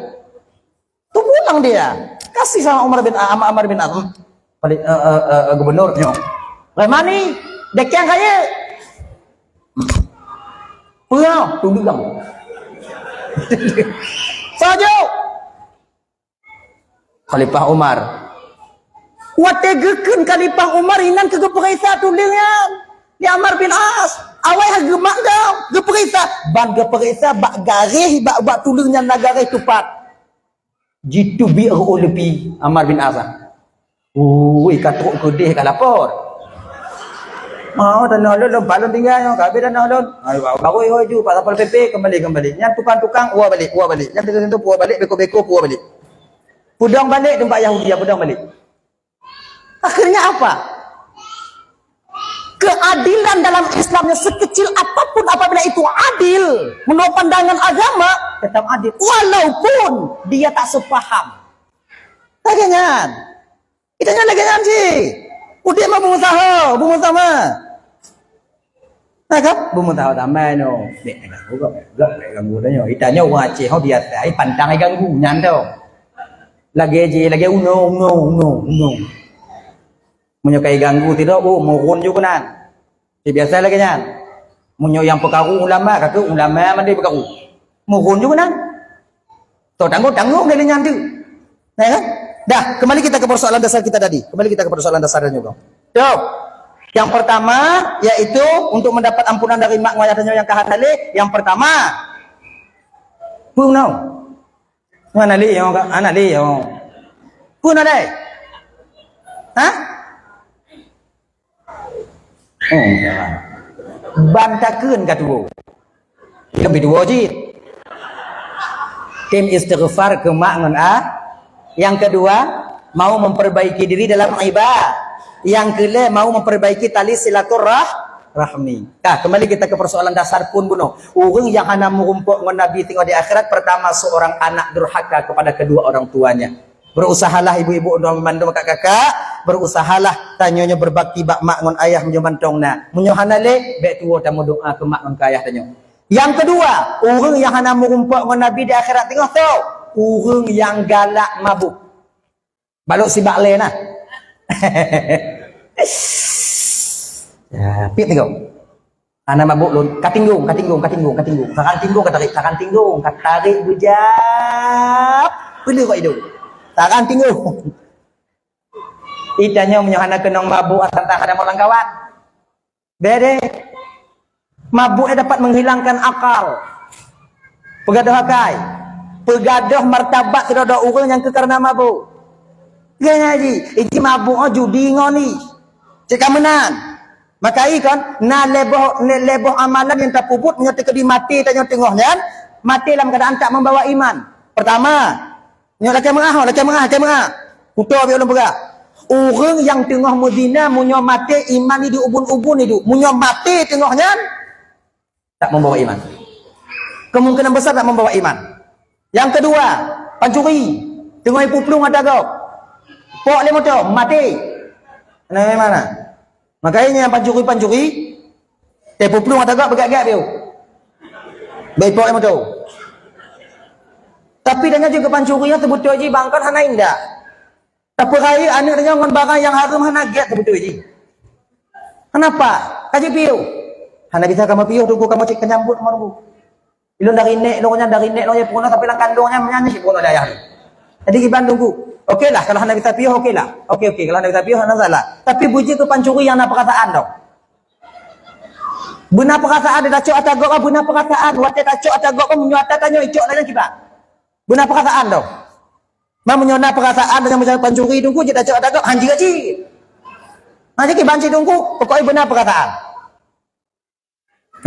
Teupulang dia. Kasih sama Umar bin Am-, Amr bin As. Paling, eh, eh, eh, eh, gubernur nyoe. Rahmani, dekeng kaya. Peue, tuleueng. Sajo. Khalifah Umar. Watèe geukheun Khalifah Umar inan keu geupeuriksa tuleueng nyan. Di Amr bin As. Awai ha geumat dong. Geupeuriksa. Ban geupeuriksa bak garéh, bak, bak tuleueng nyan na garéh tupat. Jiteubiet reu'oh leupi Amr bin As. Ui, ka trok keudeh ka lapor. Oh, tanoh lôn, lôn, pat lôn tinggai nyoe, ka habéh tanoh lôn. Ai, baru hôi ju, Pak Satpol P P, kembali, kembali. Nyan tukang-tukang, uwa balek, uwa balek. Nyan tentu-tentu, uwa balek, beko-beko, uwa balek. Peudong balek teumpat Yahudi, peudong balek. Akhirnya apa? Keadilan dalam Islamnya sekecil apapun, apabila itu adil, menurut pandangan agama, tetap adil. Walaupun dia tak sepaham. Lagèe nyan. Kita nyan lagèe nyan cit. Udép mah beungusaha, beungusaha mah. Nah kan? Beumeusaho tamai nyoe. Dek, ganggu, ganggu, ganggu tanyoe. Itanyoe ureueng Aceh, ho biasa, ai pantang ai ganggu, nyan tu. Lagèe jih, lagèe unoe, unoe, unoe, unoe. Meunyoe ka iganggu sidroe, oh, murun ju keunan. Cit biasa lagèe nyan. Meunyoe nyang peukaru ulama, ka keuh ulama mandum peukaru. Murun ju keunan. Toh tanggong-tanggong dari nyan tu. Ya kan? Dah, kembali kita ke persoalan dasar kita tadi. Kembali kita ke persoalan dasar nyoe. Tuh. Yang pertama, yaitu untuk mendapat ampunan dari mak ngon ayah tanyoe nyang ka hana lé. Yang pertama, peue nyoe? Hana lé nyoe, hana lé nyoe. Peue nyoe dai? Hah? Oh, ban takheun ka tuwoe. Lebih dua cit. Tem istighfar keu mak ngon a. Yang kedua, mau memperbaiki diri dalam ibadah. Yang kelima, mau memperbaiki tali silaturrahmi. Nah, kembali kita ke persoalan dasar pun bunoe. Ureueng nyang hana meurumpok ngon Nabi singoh di akhirat, pertama, seorang anak durhaka kepada kedua orang tuanya. Berusahalah ibu-ibu dan mandum kakak-kakak, berusahalah tanyoe nyoe berbakti bak mak ngon ayah meunyoe mantong na. Meunyoe hana lé, bèk tuwoe tameudoa keu mak ngon keu ayah tanyoe. Yang kedua, ureueng nyang hana meurumpok ngon Nabi di akhirat singoh tu, ureueng nyang galak mabuk. Balok sibak lé nah. Ya, piep tiga. Hana mabuk lôn, ka tinggong, ka tinggong, ka tinggong, ka tinggong. Saran tinggong ka tarék, saran tinggong ka tarék beujab. Peuleuh kok idong. Saran tinggong. Itanyoe meunyoe hana keunong mabuk, asai that hana meulang kawan. Bèk deh. Mabuk nyan dapat menghilangkan akal. Peugadôh akai. Peugadôh martabat sidroe-droe ureueng nyang keu kareuna mabuk. Lagèe nyan jih, iji mabuk nyoe judi ngon jih. Cit ka meunan. Maka i kon, na lhèe boh, lhèe boh amalan nyang tapeubuet meunyoe teukeudi maté tanyoe teungoh nyan, maté lam keuadaan tak membawa iman. Pertama, nyoe lakèe meu'ah, lakèe meu'ah, lakèe meu'ah. Kuto bèk ulôn peugah. Ureueng nyang teungoh meuzina meunyoe maté iman di ubun-ubun iduek. Meunyoe maté teungoh nyan, tak membawa iman. Kemungkinan besar tak membawa iman. Yang kedua, pancuri. Teungoh ipuplueng ata gob. Pok lé moto, maté. Nah, mana? Makanya nyang pancuri-pancuri, teupeuplueng ata gob beugèt-gèt piôh. Bèk ipok lé moto. Tapi tanyoe jeuet keu pancuri nyan seubeutôi jih bang kon hana indak. Tapeurayeuk aneuk tanyoe ngon barang nyang hareuem hana gèt seubeutôi jih. Kenapa? Ka jeuet piôh. Hana bisa kamoe piôh, Teungku, kamoe cit keu nyambut, Teungku. Ilôn dari nèk lôn nyan, dari nèk lôn nyang peurunoe sampai lam kandông nyan, nyan cit peurunoe lé ayah lôn. Jadi kiban Teungku. Oke lah, kalau hana bisa piôh, oke lah. Oke, oke, kalau hana bisa piôh, hana masalah. Tapi beujeuet keu pancuri nyang na peurasaan dong. Beuna peurasaan, tacok ata gob, beuna peurasaan. Watèe tacok ata gob, meunyoe ata tanyoe icok lagèe kiban. Beuna peurasaan dong. Ma meunyoe na peurasaan nyang macam pancuri Teungku, jeuet tacok ata gob, han jeuet cit. Ha, jadi kiban cit Teungku, pokoknya beuna peurasaan.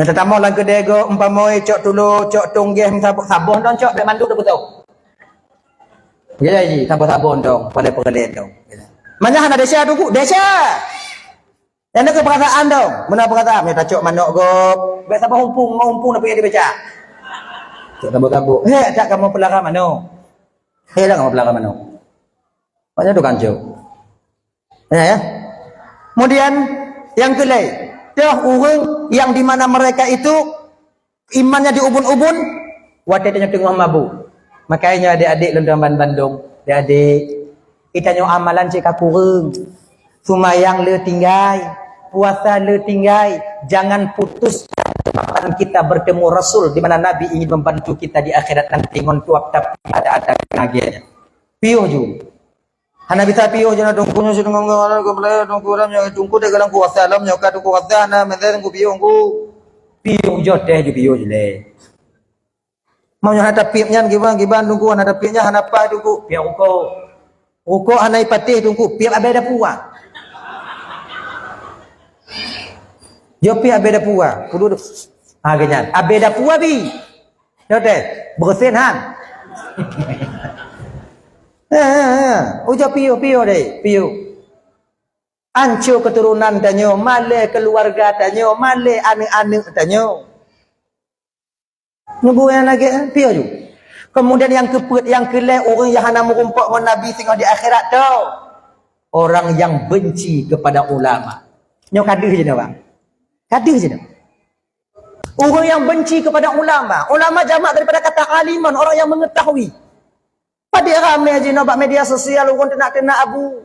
Nyang teutamong lam keudè gob, umpama cok tulo, cok tong gèh, sabon, sabon dong cok, bèk mandum teupeutong. Jadi, sabon-sabon dong, pada peureulèe dong. Manyak hana desya Teungku, desya. Nyang na keu peurasaan dong, meunan peurasaan, meunyoe tacok manok gob, bèk saboh umpung, umpung na payah dibacak. Cok tabok-tabok. Hèk, tak kamoe peulara manok. Hèk, tak kamoe peulara manok. Maknanya tu kancok. Ya, ya. Kemudian yang kelai, toh ureueng yang di mana mereka itu imannya di ubun-ubun, watèe tanyoe teungoh mabuk. Makanya adik-adik lôn ban bandum, adik-adik, itanyoe amalan cit ka kureueng. Seumayang le tinggai, puasa le tinggai, jangan putus kapan kita bertemu Rasul di mana Nabi ingin membantu kita di akhirat nanti ngon tuap tapi ada-ada lagèe nyan. Piôh ju. Hana bisa piôh jinoe Teungku nyoe sidroe ngon Allah, Teungku Ibrahim, Teungku Ram, nyoe Teungku Tegalang, Teungku Rasa Alam, nyoe ka Teungku Rasa, hana meunan Teungku piôh Teungku. Piôh jôh teh ju piôh jileh. Meunyoe hana tapiep nyan kiban, kiban Teungku hana tapiep nyan hana pai Teungku, piôh rukok. Rukok hana ipatéh Teungku, piôh abèe dapua. Jôh piôh abèe dapua. Kudu ha geuh nyan. Abèe dapua bi. Nyoe teh, beureusen han. Ha, ha, ha. Ujoe piôh, piôh deh, piôh. Anco keuturonan tanyoe, malèe keuluwarga tanyoe, malèe aneuk-aneuk tanyoe. Nyang buet nyang lagèe nyan, piôh ju. Keumudian nyang keupeuet, nyang keulhèe, ureueng nyang hana meurumpok ngon Nabi singoh di akhirat tu, orang yang benci kepada ulama. Nyoe ka deuh jinoe, bang. Ka deuh jinoe. Ureuëng nyang benci kepada ulama. Ulama jamak daripada kata aliman, orang yang mengetahui. Padé ramé jinoe bak media sosial ureuëng teunak-teunak abu.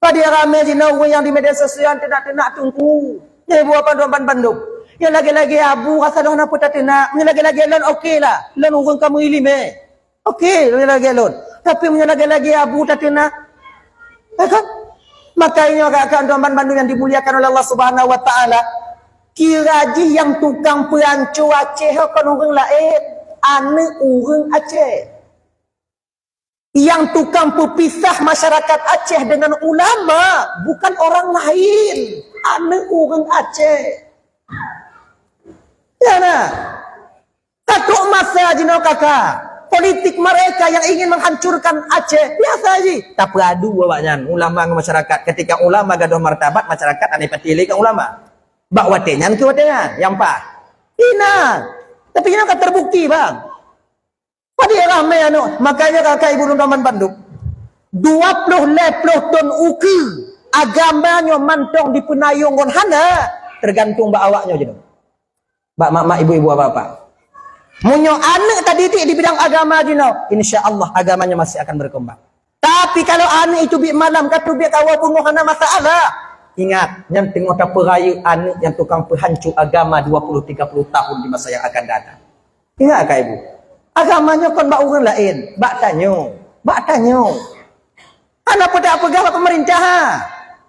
Padé ramé jinoe ureuëng nyang di media sosial teunak-teunak teungku. Nyoe buah bandum ban bandum. Nyang lagée-lagée abu rasa lôn hana peue tateunak. Nyang lagée-lagée lôn oke lah. Lôn ureuëng ka meuilim eh. Oke, lagée-lagée lôn. Tapi meunyoe lagée-lagée abu tateunak, ya kan? Makanya kakak dan bandum yang dimuliakan oleh Allah Subhanahu wa Taala, kira jih nyang tukang peuhanco Aceh kon ureuëng laén, aneuëk ureuëng Aceh. Nyang tukang peupisah masyarakat Aceh dengan ulama bukan orang lain, aneuëk ureuëng Aceh. Ya nah. Takut masa jinoe kaka, politik mereka yang ingin menghancurkan Aceh biasa jih. Tapi adu awaknyan ulama ngon masyarakat. Ketika ulama gadoh martabat, masyarakat hana pati lé ngon ulama. Bak watée nyan keu watée nyan nyang paih. Inan. Tapi nyan ka terbukti bang. Padé ramé aneuk, makanya kakak ibu teman bandum. Dua puluh lhée ploh thon ukeue agama nyoe mantong dipeunayong ngon hana, tergantung bak awaknyoe jinoe. Bak mak-mak, ibu-ibu, bapak-bapak. Meunyoe aneuk tadidik di bidang agama jinoe, insya Allah agamanya masih akan berkembang. Tapi kalau aneuk itu bit malam, ka teubiet kawa bunoe hana masalah. Ingat, nyan teungoh tapeurayeuk aneuk nyang tukang peuhanco agama dua puluh tiga puluh tahun di masa yang akan datang. Ingat ka ibu, agamanya kon bak ureuëng laén, bak tanyoe, bak tanyoe. Hana peugah-peugah bak pemerintah ha.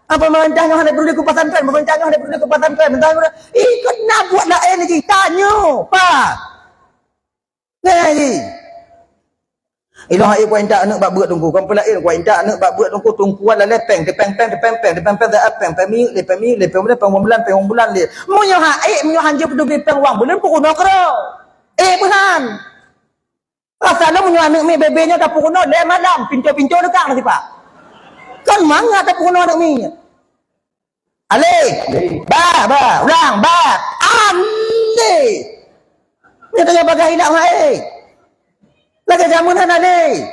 Apa pemerintah nyoe hana peduli keu pesantren, pemerintah nyoe hana peduli keu pesantren. Entah ikut nak buat laén lagi. Tanyoe, pa. Nah, lagi. Ilong hai kuat intak aneuk bak beuet teungku. Kon peulaén kuat intak aneuk bak beuet teungku, teungku wan lalée péng, tepéng péng, tepéng péng, tepéng péng, tepéng péng, tepéng péng, tepéng péng, tepéng bulan, tepéng bulan lé. Meunyoe hai, meunyoe hanjeuet peudeubi péng wang buleuen peurunoe keudroe. Eh, beuhan. Rasa lom meunyoe aneuk miet bebe nyoe tapeurunoe lhée malam, pintoe-pintoe deukang sipak. Kan mangat tapeurunoe aneuk miet. Alé. Ba, ba, ulang, ba. Alé. Nyoe tanya bagah ilak hai. Lagée jameun hana lé.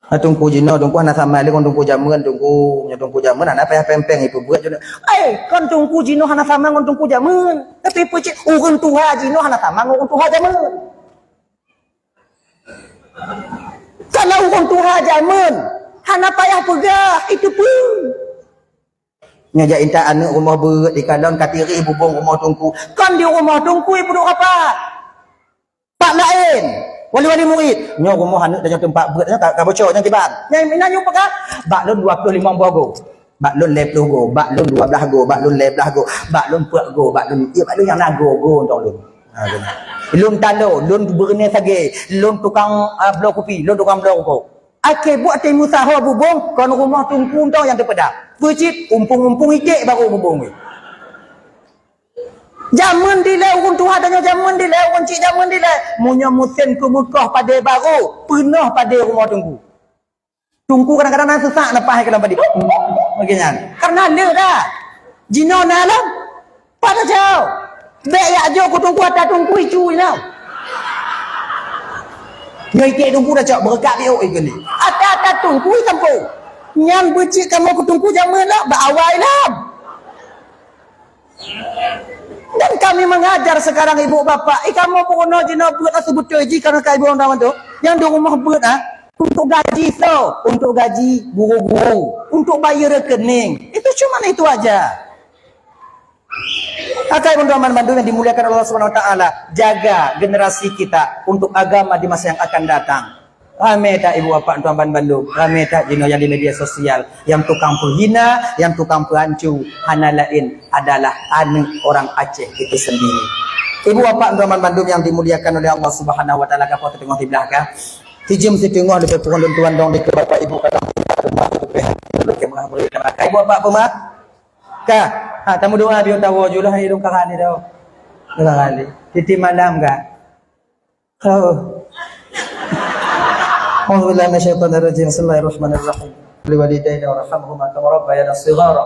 Ha, teungku jinoe, teungku hana sama lé ngon teungku jameun, teungku. Nyoe teungku jameun hana payah péng-péng ipeubuet jinoe. Eh, kon teungku jinoe hana sama ngon teungku jameun. Tapi peucit ureuëng tuha jinoe hana sama ngon ureuëng tuha jameun. Kalau ureuëng tuha jameun, hana payah peugah, itu pun. Nyoe jak intat aneuk rumoh beuet di kalon ka tirih bubong rumoh teungku. Kon di rumoh teungku ipeuduek rapat. Pat laén, wali-wali murit. Nyoe rumoh aneuk tanyoe teumpat beuet nyoe ka, ka bocor nyoe kiban. Nyang mina nyoe peugah, bak lôn dua ploh limong boh go. Bak lôn lhée ploh go, bak lôn dua blaih go, bak lôn lhée blaih go, bak lôn peuet go, bak lôn, ya, bak lôn nyang na go-go untuk lôn. Ha, gitu. Lôn talo, lôn beureuné sagée, lôn tukang, ah, bloe kupi, lôn tukang bloe rukok. Akhé buet teuh meusaho bubong, kon rumoh teungku ntoe nyang teupeudam. Peucit, umpung-umpung iték barô bubong weh. Jameun dilée ureuëng tuha tanyoe, jameun dilée ureuëng cik, jameun dilée. Meunyoe musém keumeukoh padé barô, peunoh padé rumoh teungku. Teungku kadang-kadang na seusak na paih keunan padé. Bagi nyan. Karena le dah. Jinoe na lom. Pada jauh. Bék yak jo keu teungku ata teungku icu inoe. Nyoe iték teungku dah cok beureukat biôk ikeu ni. Ata-ata teungku isampo. Nyan beucit kamoe keu teungku jameun lah bak awai lom. Dan kami mengajar sekarang ibu bapak, eh, kamoe peurunoe jinoe beuet aseubeutôi jih karena ka ibu orang tu. Nyang di rumoh beuet ah, untuk gaji so, untuk gaji guru-guru, untuk bayar rekening. Itu cuma itu aja. Akai untuk aman bandum yang dimuliakan Allah Subhanahu wa taala, jaga generasi kita untuk agama di masa yang akan datang. Ramé that ibu bapak tuan ban bandum, ramé that jinoe nyang di media sosial, nyang tukang peuhina, nyang tukang peuhanco, hana laén adalah aneuk orang Aceh itu sendiri. Ibu bapak tuan ban bandum yang dimuliakan oleh Allah Subhanahu wa taala, gapo teuteungoh siblah ka? Sijeuem siteungoh leubeh kurang lôn tuan dong dikeue bapak ibu ka dalam rumah tu pih. Ibu bapak peumah? Ka, ha, tamu doa dia tahu julah ni dong kahan ni dah. Kahan ni. Titi malam ka. Oh. أعوذ بالله من الشيطان الرجيم. بسم الله الرحمن الرحيم. لوالدينا وارحمهما كما ربيانا صغارا.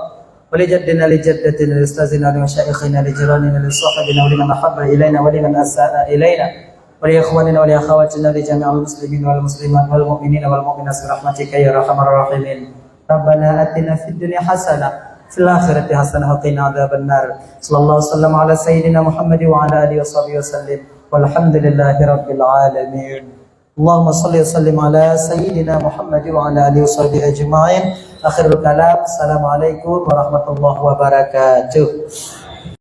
ولجدنا لجدتنا لأستاذنا لمشايخنا لجيراننا لصاحبنا ولمن أحب إلينا ولمن أساء إلينا ولإخواننا ولأخواتنا لجميع المسلمين والمسلمات والمؤمنين والمؤمنات برحمتك يا أرحم الراحمين. ربنا آتنا في الدنيا حسنة fil akhirati hasanah wa qina adzabannar. Sallallahu wasallam ala sayyidina Muhammad wa ala alihi washabihi wasallim. Walhamdulillahi rabbil alamin. Allahumma shalli wa sallim ala sayyidina Muhammad wa ala alihi washabihi ajma'in. Akhirul kalam. Assalamualaikum warahmatullahi wabarakatuh.